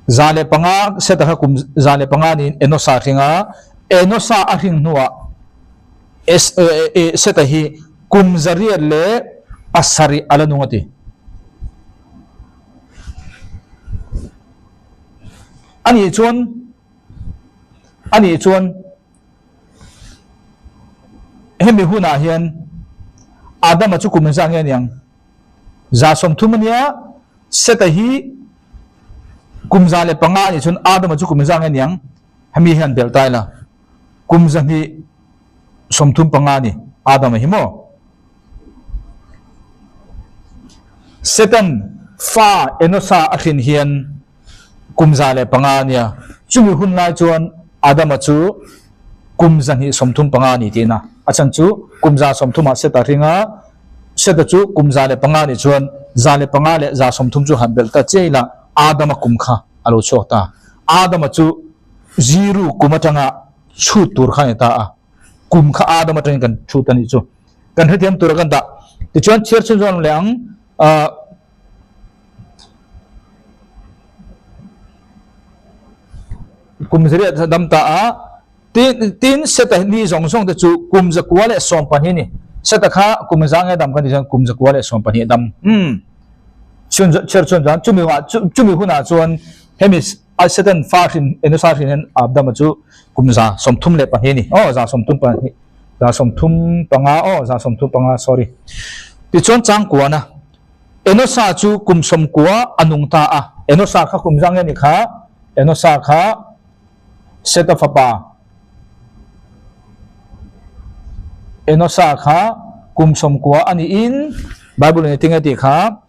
S1: 105 Seta kha kum 105 niin Enosa a hring a, Enosa a hring hnuah Seta hi kum 807 a la nung a ti. Ani chuan ani chuan hemi hunah hian Adama chu kum engzah nge a niang? 130 a nia, Seta hi kum 105 a nih chuan Adama chu kum engzah nge a niang? Hemi hian belh ta ila kum 235 a ni Adama hi maw? Satan fa Enosa a hrin hian kum 105 a nia. Chumi hun lai chuan Adama chu kum 235 a ni tihna. A chhan chu kum 130 ah Seta hring a, Seta chu kum 105 nih chuan 105 leh 130 chu han belh ta chiah ila Adama kum kha a lo chhuak ta. Adama chu zero kum atanga chhut tur kha a ni ta a. Kum kha Adam atangin kan chhut a nih chu. Kan hrethiam tura kan dah. Tichuan chhiar chhun chuan leh ang ah kum zariat dam ta a tin tin seta ni zawng zawng te chu kum 912 ni. Seta kha kum za nge dam kan ti chuan kum 912 dam. Um chhun chhiar chhun chuan chumi chumi hunah chuan hemi A Satan fa hrin Enosa hrin hian Adama chu kum 132 a ni. Aw, 32, 35, aw, 35, sorry. Tichuan changkuana Enosa chu kum 90 a nung ta a. Enosa kha kum zang nge ni kha? Enosa kha Seta fapa. Enosa kha kum 90 a niin Bible in a ti nge tih kha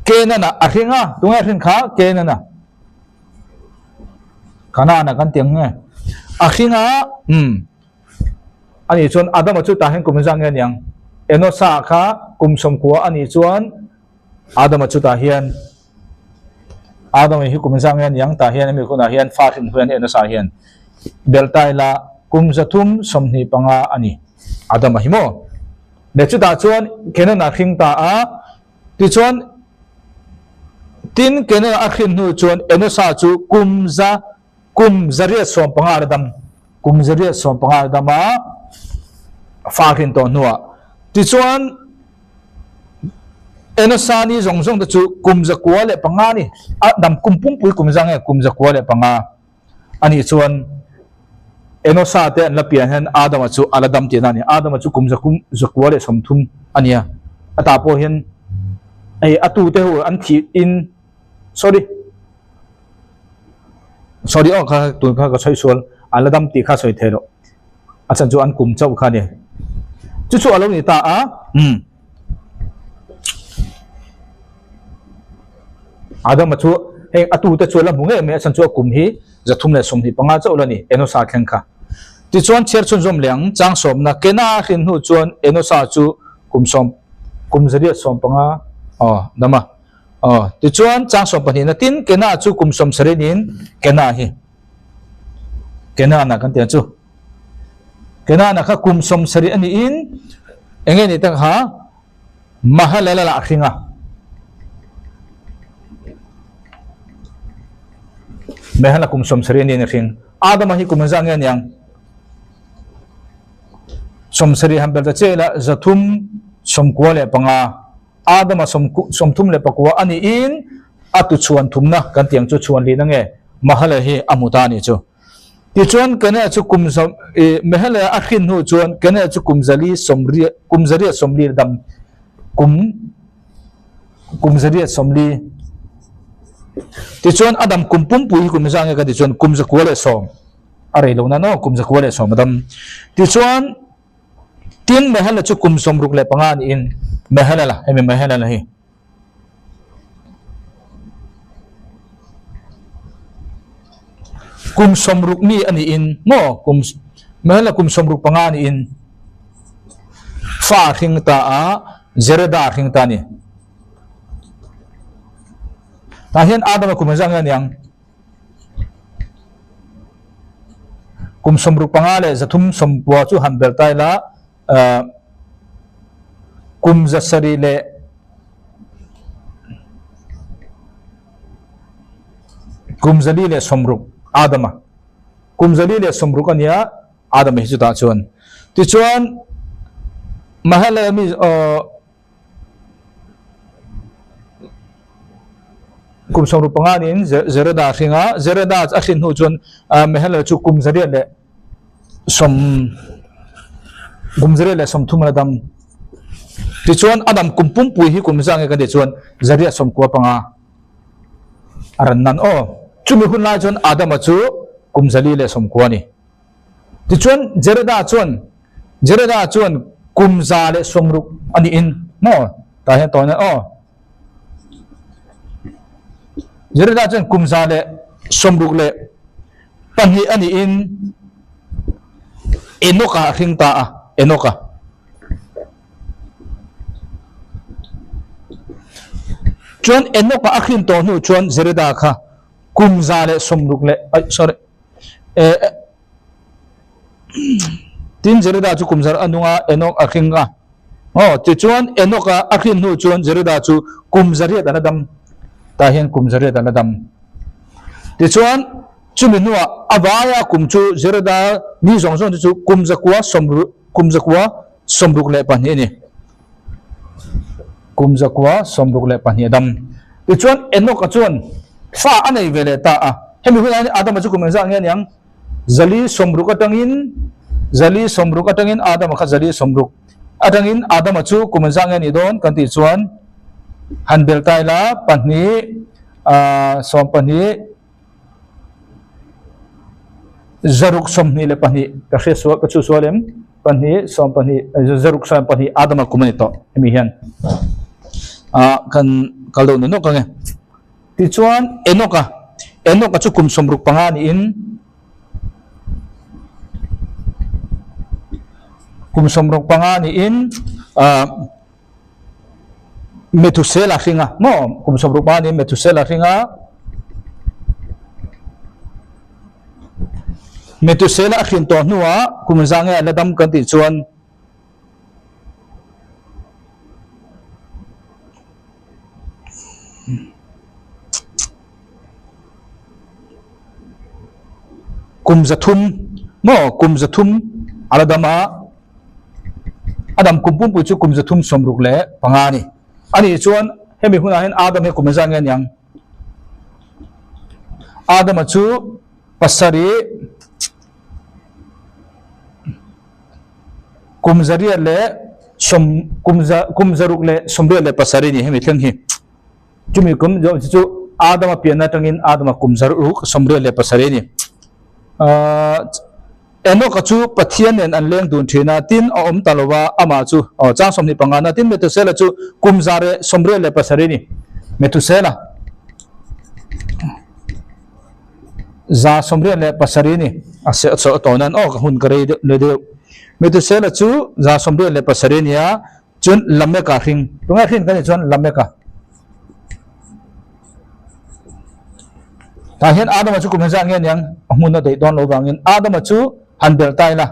S1: Canaan-ah a hring a, tunge a hrin kha? Canaan-a. Canaan-a kan ti ang nge? A hring a, umm. Anih chuan Adama chu tah hian kum engzah nge a niang? Enosa kha kum sawmkua anih chuan Adama chu tah hian Adama hi kum engzah nge a niang? Tah hian hemi hunah hian fa hrin huan Enosa hian Beltaila kum 325 a ni. Adama hi maw? Leh chutah chuan Kenan a hring ta a, tichuan tin Kenan a hrin hnu chuan Enosa chu kum za kum 850 a la dam, kum 850 a la dam a, fa hrin tawh hnuah. Tichuan Enosa ni zawng zawng te chu kum 905 a ni, a dam kum pumpui kum za nge kum 905. Anih chuan Enosa te an la pian hian Adama chu a la dam tihna a ni. Adama chu kum zakum 130 a nia. A tah pawh hian hei a tute ho an thih in sorry sorry aw kha tun kha ka sawi sual an la dam tih kha sawi thei loh. A chhan chu an kum chauh kha a ni. Chu chu a lo ni ta a umm. Adama chu heng a tute chu a la hmu ngei mai a chhan chu a kum hi 325 chauh la ni Enosa thleng kha. Tichuan chhiar chhunzawm leh ang chang sawmna Kena a hrin hnu chuan Enosa chu kum sawm kum 850 aw dam a aw tichuan chang sawm pahnihna tin Kena chu kum 70 niin Kena hi Kenana kan tih ang chu Kenana kha kum 70 a niin eng nge ni tak ha Mahalalel a hring a. Mehala kum 70 niin a hring. Adama hi kum engzah nge aniang? 70 han bel ta che ila 395. Adama 39 a niin a tu chhuan thumna kan tiang chu chhuan lihna nge Mahalalel hi a hmu ta a nih chu. Tichuan Keneh chu kum sawm ih Meheleh a hrin hnu chuan Keneh chu kum zali sawmriat kum zariat sawmli a dam kum kum zariat sawmli Tichuan a dam kum pumpui hi kum zah nge ka ti chuan kum 110 a rei lo nan aw kum 110 a dam Tichuan tin Meheleh chu kum 65 niin Meheleh hemi Meheleh hi. Kum 60 mi a niin maw kum Mehla kum 65 niin fa a hring ta a Jereda a hring ta a ni. Tah hian Adama kum engzah nge a niang? Kum 65 leh 390 chu han bel ta ila Kum 700 leh kum 460 Adama kum 460 a nia Adama hi chutah chuan tichuan Mahalalel mi kum 65 niin Jereda a hring a Jereda a hrin hnu chuan Mahalalel chu kum zariat leh sawm kum 130 a la dam. Tichuan a dam kum pumpui hi kum zah nge kan tih chuan 195 a ran nan aw. Chumi hun lai chuan Adama chu kum 490 a ni. Tichuan Jereda chuan Jereda chuan kum 160 a niin maw tah hian tawn aw. Jereda chuan kum 162 a niin Enoch-a a hring ta a, Enoch-a. Chuan Enoch-a a hrin tawh hnu chuan Jereda kha kum 160 leh, ai sorry, eh, tin Jereda chu kum za a nung a, Enoch a hring a. Aw, tichuan Enoch-a a hrin hnu chuan Jereda chu kum 800 an la dam, tah hian kum 800 an la dam. Tichuan Chumi hnuah a vaia kum chu Jereda ni zawng zawng te chu kum zakua sawmruk kum 162 a ni. Kum 162 a dam. Tichuan Enoch-a chuan fa a nei ve leh ta a. Hemi hunah hian Adama chu kum engzah nge a niang? 460 atangin 460 atangin Adama kha 460 atangin Adama chu kum engzah nge a nih dawn kan tih chuan han bel ta ila pahnih sawmpahnih 622 ka hria sual ka chu sual em pahnih sawmpahnih 622 Adama kum a ni tawh hemi hian ah kan kal deuh nawk ang e tichuan Enoch-a Enoch-a chu kum 65 niin. Kum 65 niin Methusela hring a maw? Kum 65 niin Methusela hring a. Methusela a hrin tawh hnuah kum za nge a la dam kan tih chuan Kum 300 maw kum 300 a la dam a, a dam kum pumpui chu kum 365 a ni. A nih chuan hemi hunah hian Adam hi kum engzat nge a niang? Adama chu pasarih kum zariat leh sawm kum za kum zaruk leh sawmriat leh pasarih a ni hemi thleng hi. Chumi kum zawh chu Adama pianna atangin Adama kum 687 a ni. Enoka chu Pathian nen an leng dun thin a, tin a awm ta lo va, amah chu chang 25 na, tin Methusela chu kum 187 a ni. Methusela 187 a ni. A tawh nan aw ka hun ka rei deuh deuh. Methusela chu 187 a ni a. Chuan Lameka hring, tunge hrin kan nih chuan Lameka. Tah hian Adama chu kum engzat nge niang a hmun a daih dawn lo vangin Adama chu han belh ta ila.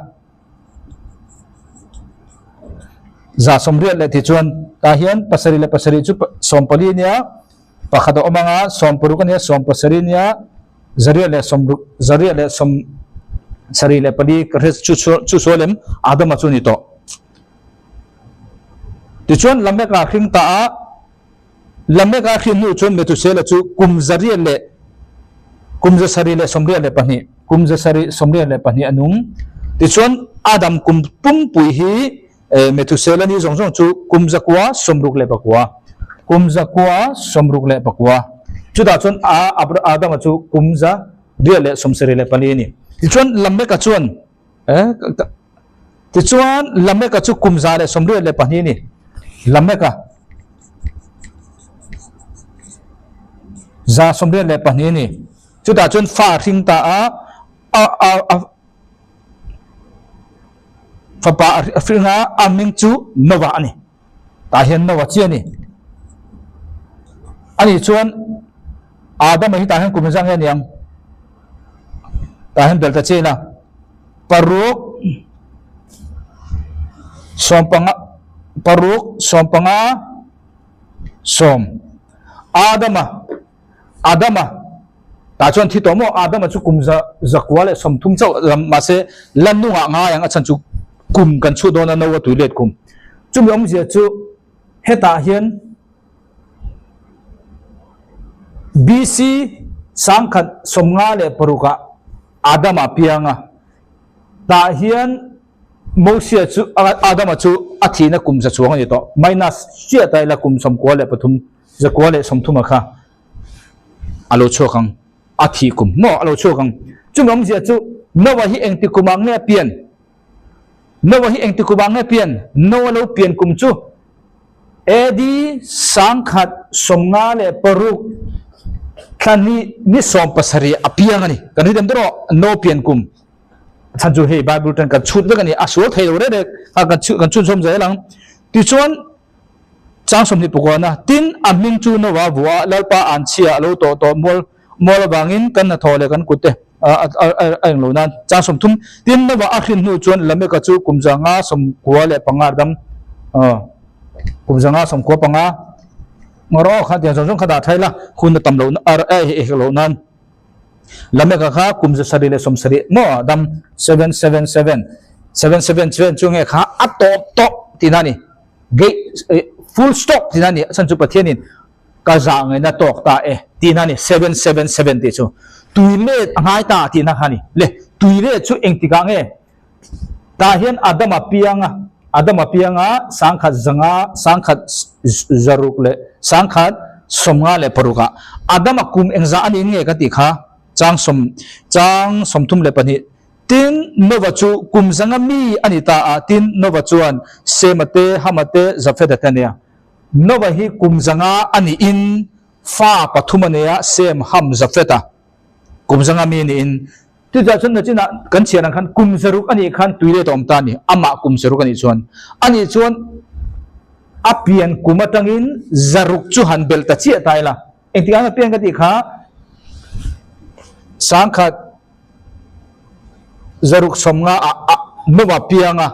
S1: 180 leh tih chuan tah hian pasarih leh pasarih chu 14 nia pakhat a awm anga 16 a nia 17 nia zariat leh sawmruk zariat leh sawm sarih leh pali ka hre chu chu sual em Adama chu ni tawh. Tichuan Lameka hring ta a, Lameka hrin hnu chuan Methusela chu kum zariat leh kum zasarih leh sawmriat leh pahnih, kum zasarih sawmriat leh pahnih a nung. Tichuan Adam kum pumpui hi Methusela ni zawng zawng chu kum zakua sawmruk leh pakua, kum zakua sawmruk leh pakua. Chutah chuan Adama chu kum zariat leh sawmsarih leh pali a ni. Tichuan Lameka chuan Tichuan, Lameka chu kum 182 a ni. Lameka 182 a ni. Chutah chuan fa a hring ta a, a, a, a fapa a hring a, a hming chu Noah a ni. Tah hian Noah chiah a ni. Ani chuan Adama hi tah hian kum engzah nge a ni ang? Tah hian belh ta chiah ila. Paruk sawmpanga paruk sawmpanga sawm Adama Adama tah chuan thi tawh maw Adama chu kum za zakua leh 30 chauh lam mahse la nungah ngai ang a chhan chu kum kan chhuh dawn a no a tui let kum chumi awmzia chu hetah hian BC 1956 ah Adama piang a, tah hian Mosia chu Adama chu a thihna kum za chuang a ni tawh, minus chiah ta ila kum 93, 130 a kha a lo chhuak ang, a thih kum maw a lo chhuak ang. Chumi awmzia chu Noah hi engti kumah nge a pian? Noah hi engti kumah nge a pian? Noah lo pian kum chu AD 1956 thla ni ni 17 a piang a ni. Kan ri dem deuh rawh, no pian kum. Chhan chu hei Bible tan kan chhut vek a ni, a sual thei lo rek rek kha kan chhut kan chhunzawm zel ang. Tichuan chang sawmhnih pakuana, tin a hming chu Noah vuah Lalpa an chhia a lo tawh tawh mual mual avangin kan hnathawh leh kan kut te a eng lo nan. Chang 30, tin Noah a hrin hnu chuan Lameka chu kum 595 dam kum 595 ngawr aw kha tiang zawng zawng kha dah thai la hun a tam lo a hek loh nan. Lameka kha kum 770 maw dam 777 777 chu nge kha a tawp tawh tihna a ni. Full stop tihna a ni. A chhan chu Pathianin Ka zah ngaihna tawk ta e tihna a ni, 777 tih chu tui let a ngai ta tihna kha a ni. Le, tui let chu engtikah nge? Tah hian Adama pianga, Adama pianga sangkhat zanga, sangkhat zaruk leh sangkhat sawmnga leh parukah Adama kum engzah a nih nge ka tih kha, chang sawm, chang 32. Tin, Nova chu kum zanga mi a ni ta a, tin, Nova chuan Sema te, Hama te, Jafetha te a nei a. Noah hi kum 500 a niin fa pathum a nei a, Sem, Ham, Jafet-a. Kum 500 mi niin. Chutah chuan nachinah kan chhiar ang khan kum zaruk a nih khan tui let a awm ta a ni. Amah kum zaruk a nih chuan. A nih chuan a pian kum atangin zaruk chu han belh ta chiah ta ila. Engtikah nge pian ka tih kha sangkhat zaruk sawmnga ah a Noah piang a,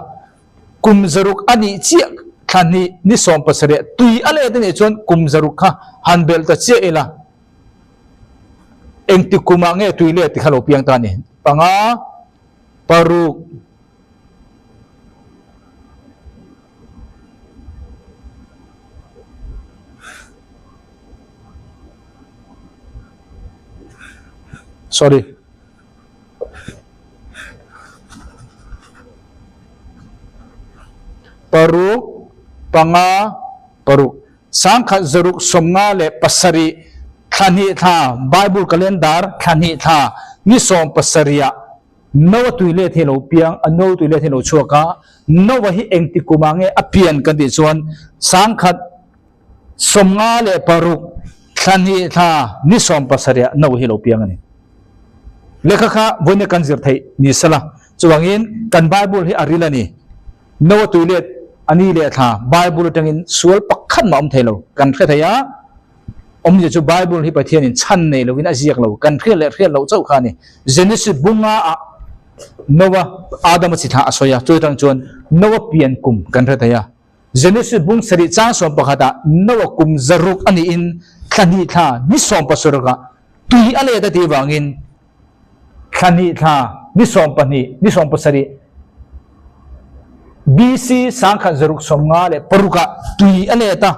S1: kum zaruk a nih chiah thla hnih ni sawm pasarih tui a let a nih chuan kum zaruk kha han belh ta chiah ila. Engti kumah nge tui let ti kha lo piang ta a ni. Panga, paruk. Sorry. Paruk, panga, paruk. Sangkhat zaruk sawmnga leh pasarih thla hnih thla Bible calendar thla hnih thla ni sawm pasarih ah Noa tui let hi a lo piang a, Noa tui let hi a lo chhuak a, Noa hi engti kumah nge a pian kan tih chuan sangkhat 56 thla hnih thla ni 17 ah Noa hi a lo piang a ni. Lehkha kha vawiin kan zir theih ni sela chuvangin kan Bible hi a ril a ni. Noa tui let a ni leh thla Bible atangin sual pakhat mah awm thei lo kan hre thei a. Awmzia chu Bible hi Pathianin chhan nei lovin a ziak lo, kan hriat leh hriat loh chauh kha a ni. Genesis bunga ah Noah, Adama chi thlah a sawi a, chu atang chuan Noah pian kum kan hre thei a. Genesis bung sarih chang 11 ah Noah kum zaruk a niin thla hnih thla ni 17 ah tui a let a tih vangin thla hnih thla ni 12 ni 17 BC 1656 ah tui a let a.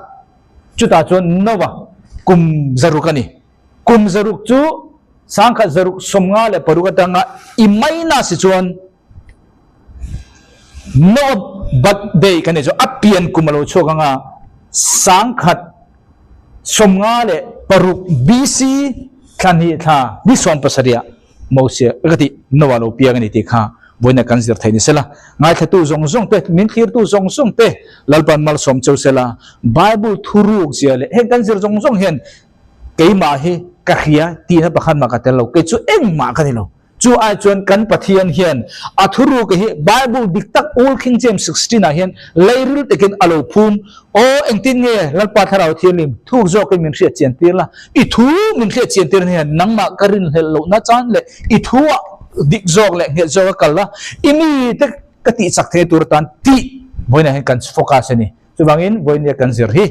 S1: Chutah chuan Noah kum zaruk a ni. Kum zaruk chu 1656 atanga i maina si chuan Noah birthday kan nei chu a pian kum a lo chhuak anga 1656 BC thla hnih thla ni 17 ah Moses ka tih Noah lo piang a ni tih kha vawiin kan zir thei ni sela. Ngaithlatu zawng zawng te, min thlirtu zawng zawng te Lalpan malsawm cheu sela. Bible thuruk zia leh heng kan zir zawng zawng hian keimah hi ka hria tihna pakhat mah ka tel lo, kei chu engmah ka ni lo. Chu ai chuan kan Pathian hian a thuruk hi Bible dik tak Old King James 16 ah hian leiril takin a lo phum. Aw engtin nge Lalpa Thlarau Thianghlim thuk zawkin min hriat chian tir la, i thu min hriat chian tir hian nangmah ka rinhlelh lohna chan leh i thu ah dik zawk leh nghet zawk a kal la, i mite ka tih chak thei tur atan tih vawiinah hian kan focus a ni. Chuvangin vawiinia kan zir hi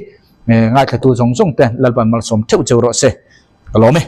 S1: ngaithlatu zawng zawng te Lalpan malsawm theuh cheu rawh se. Ka lawm e.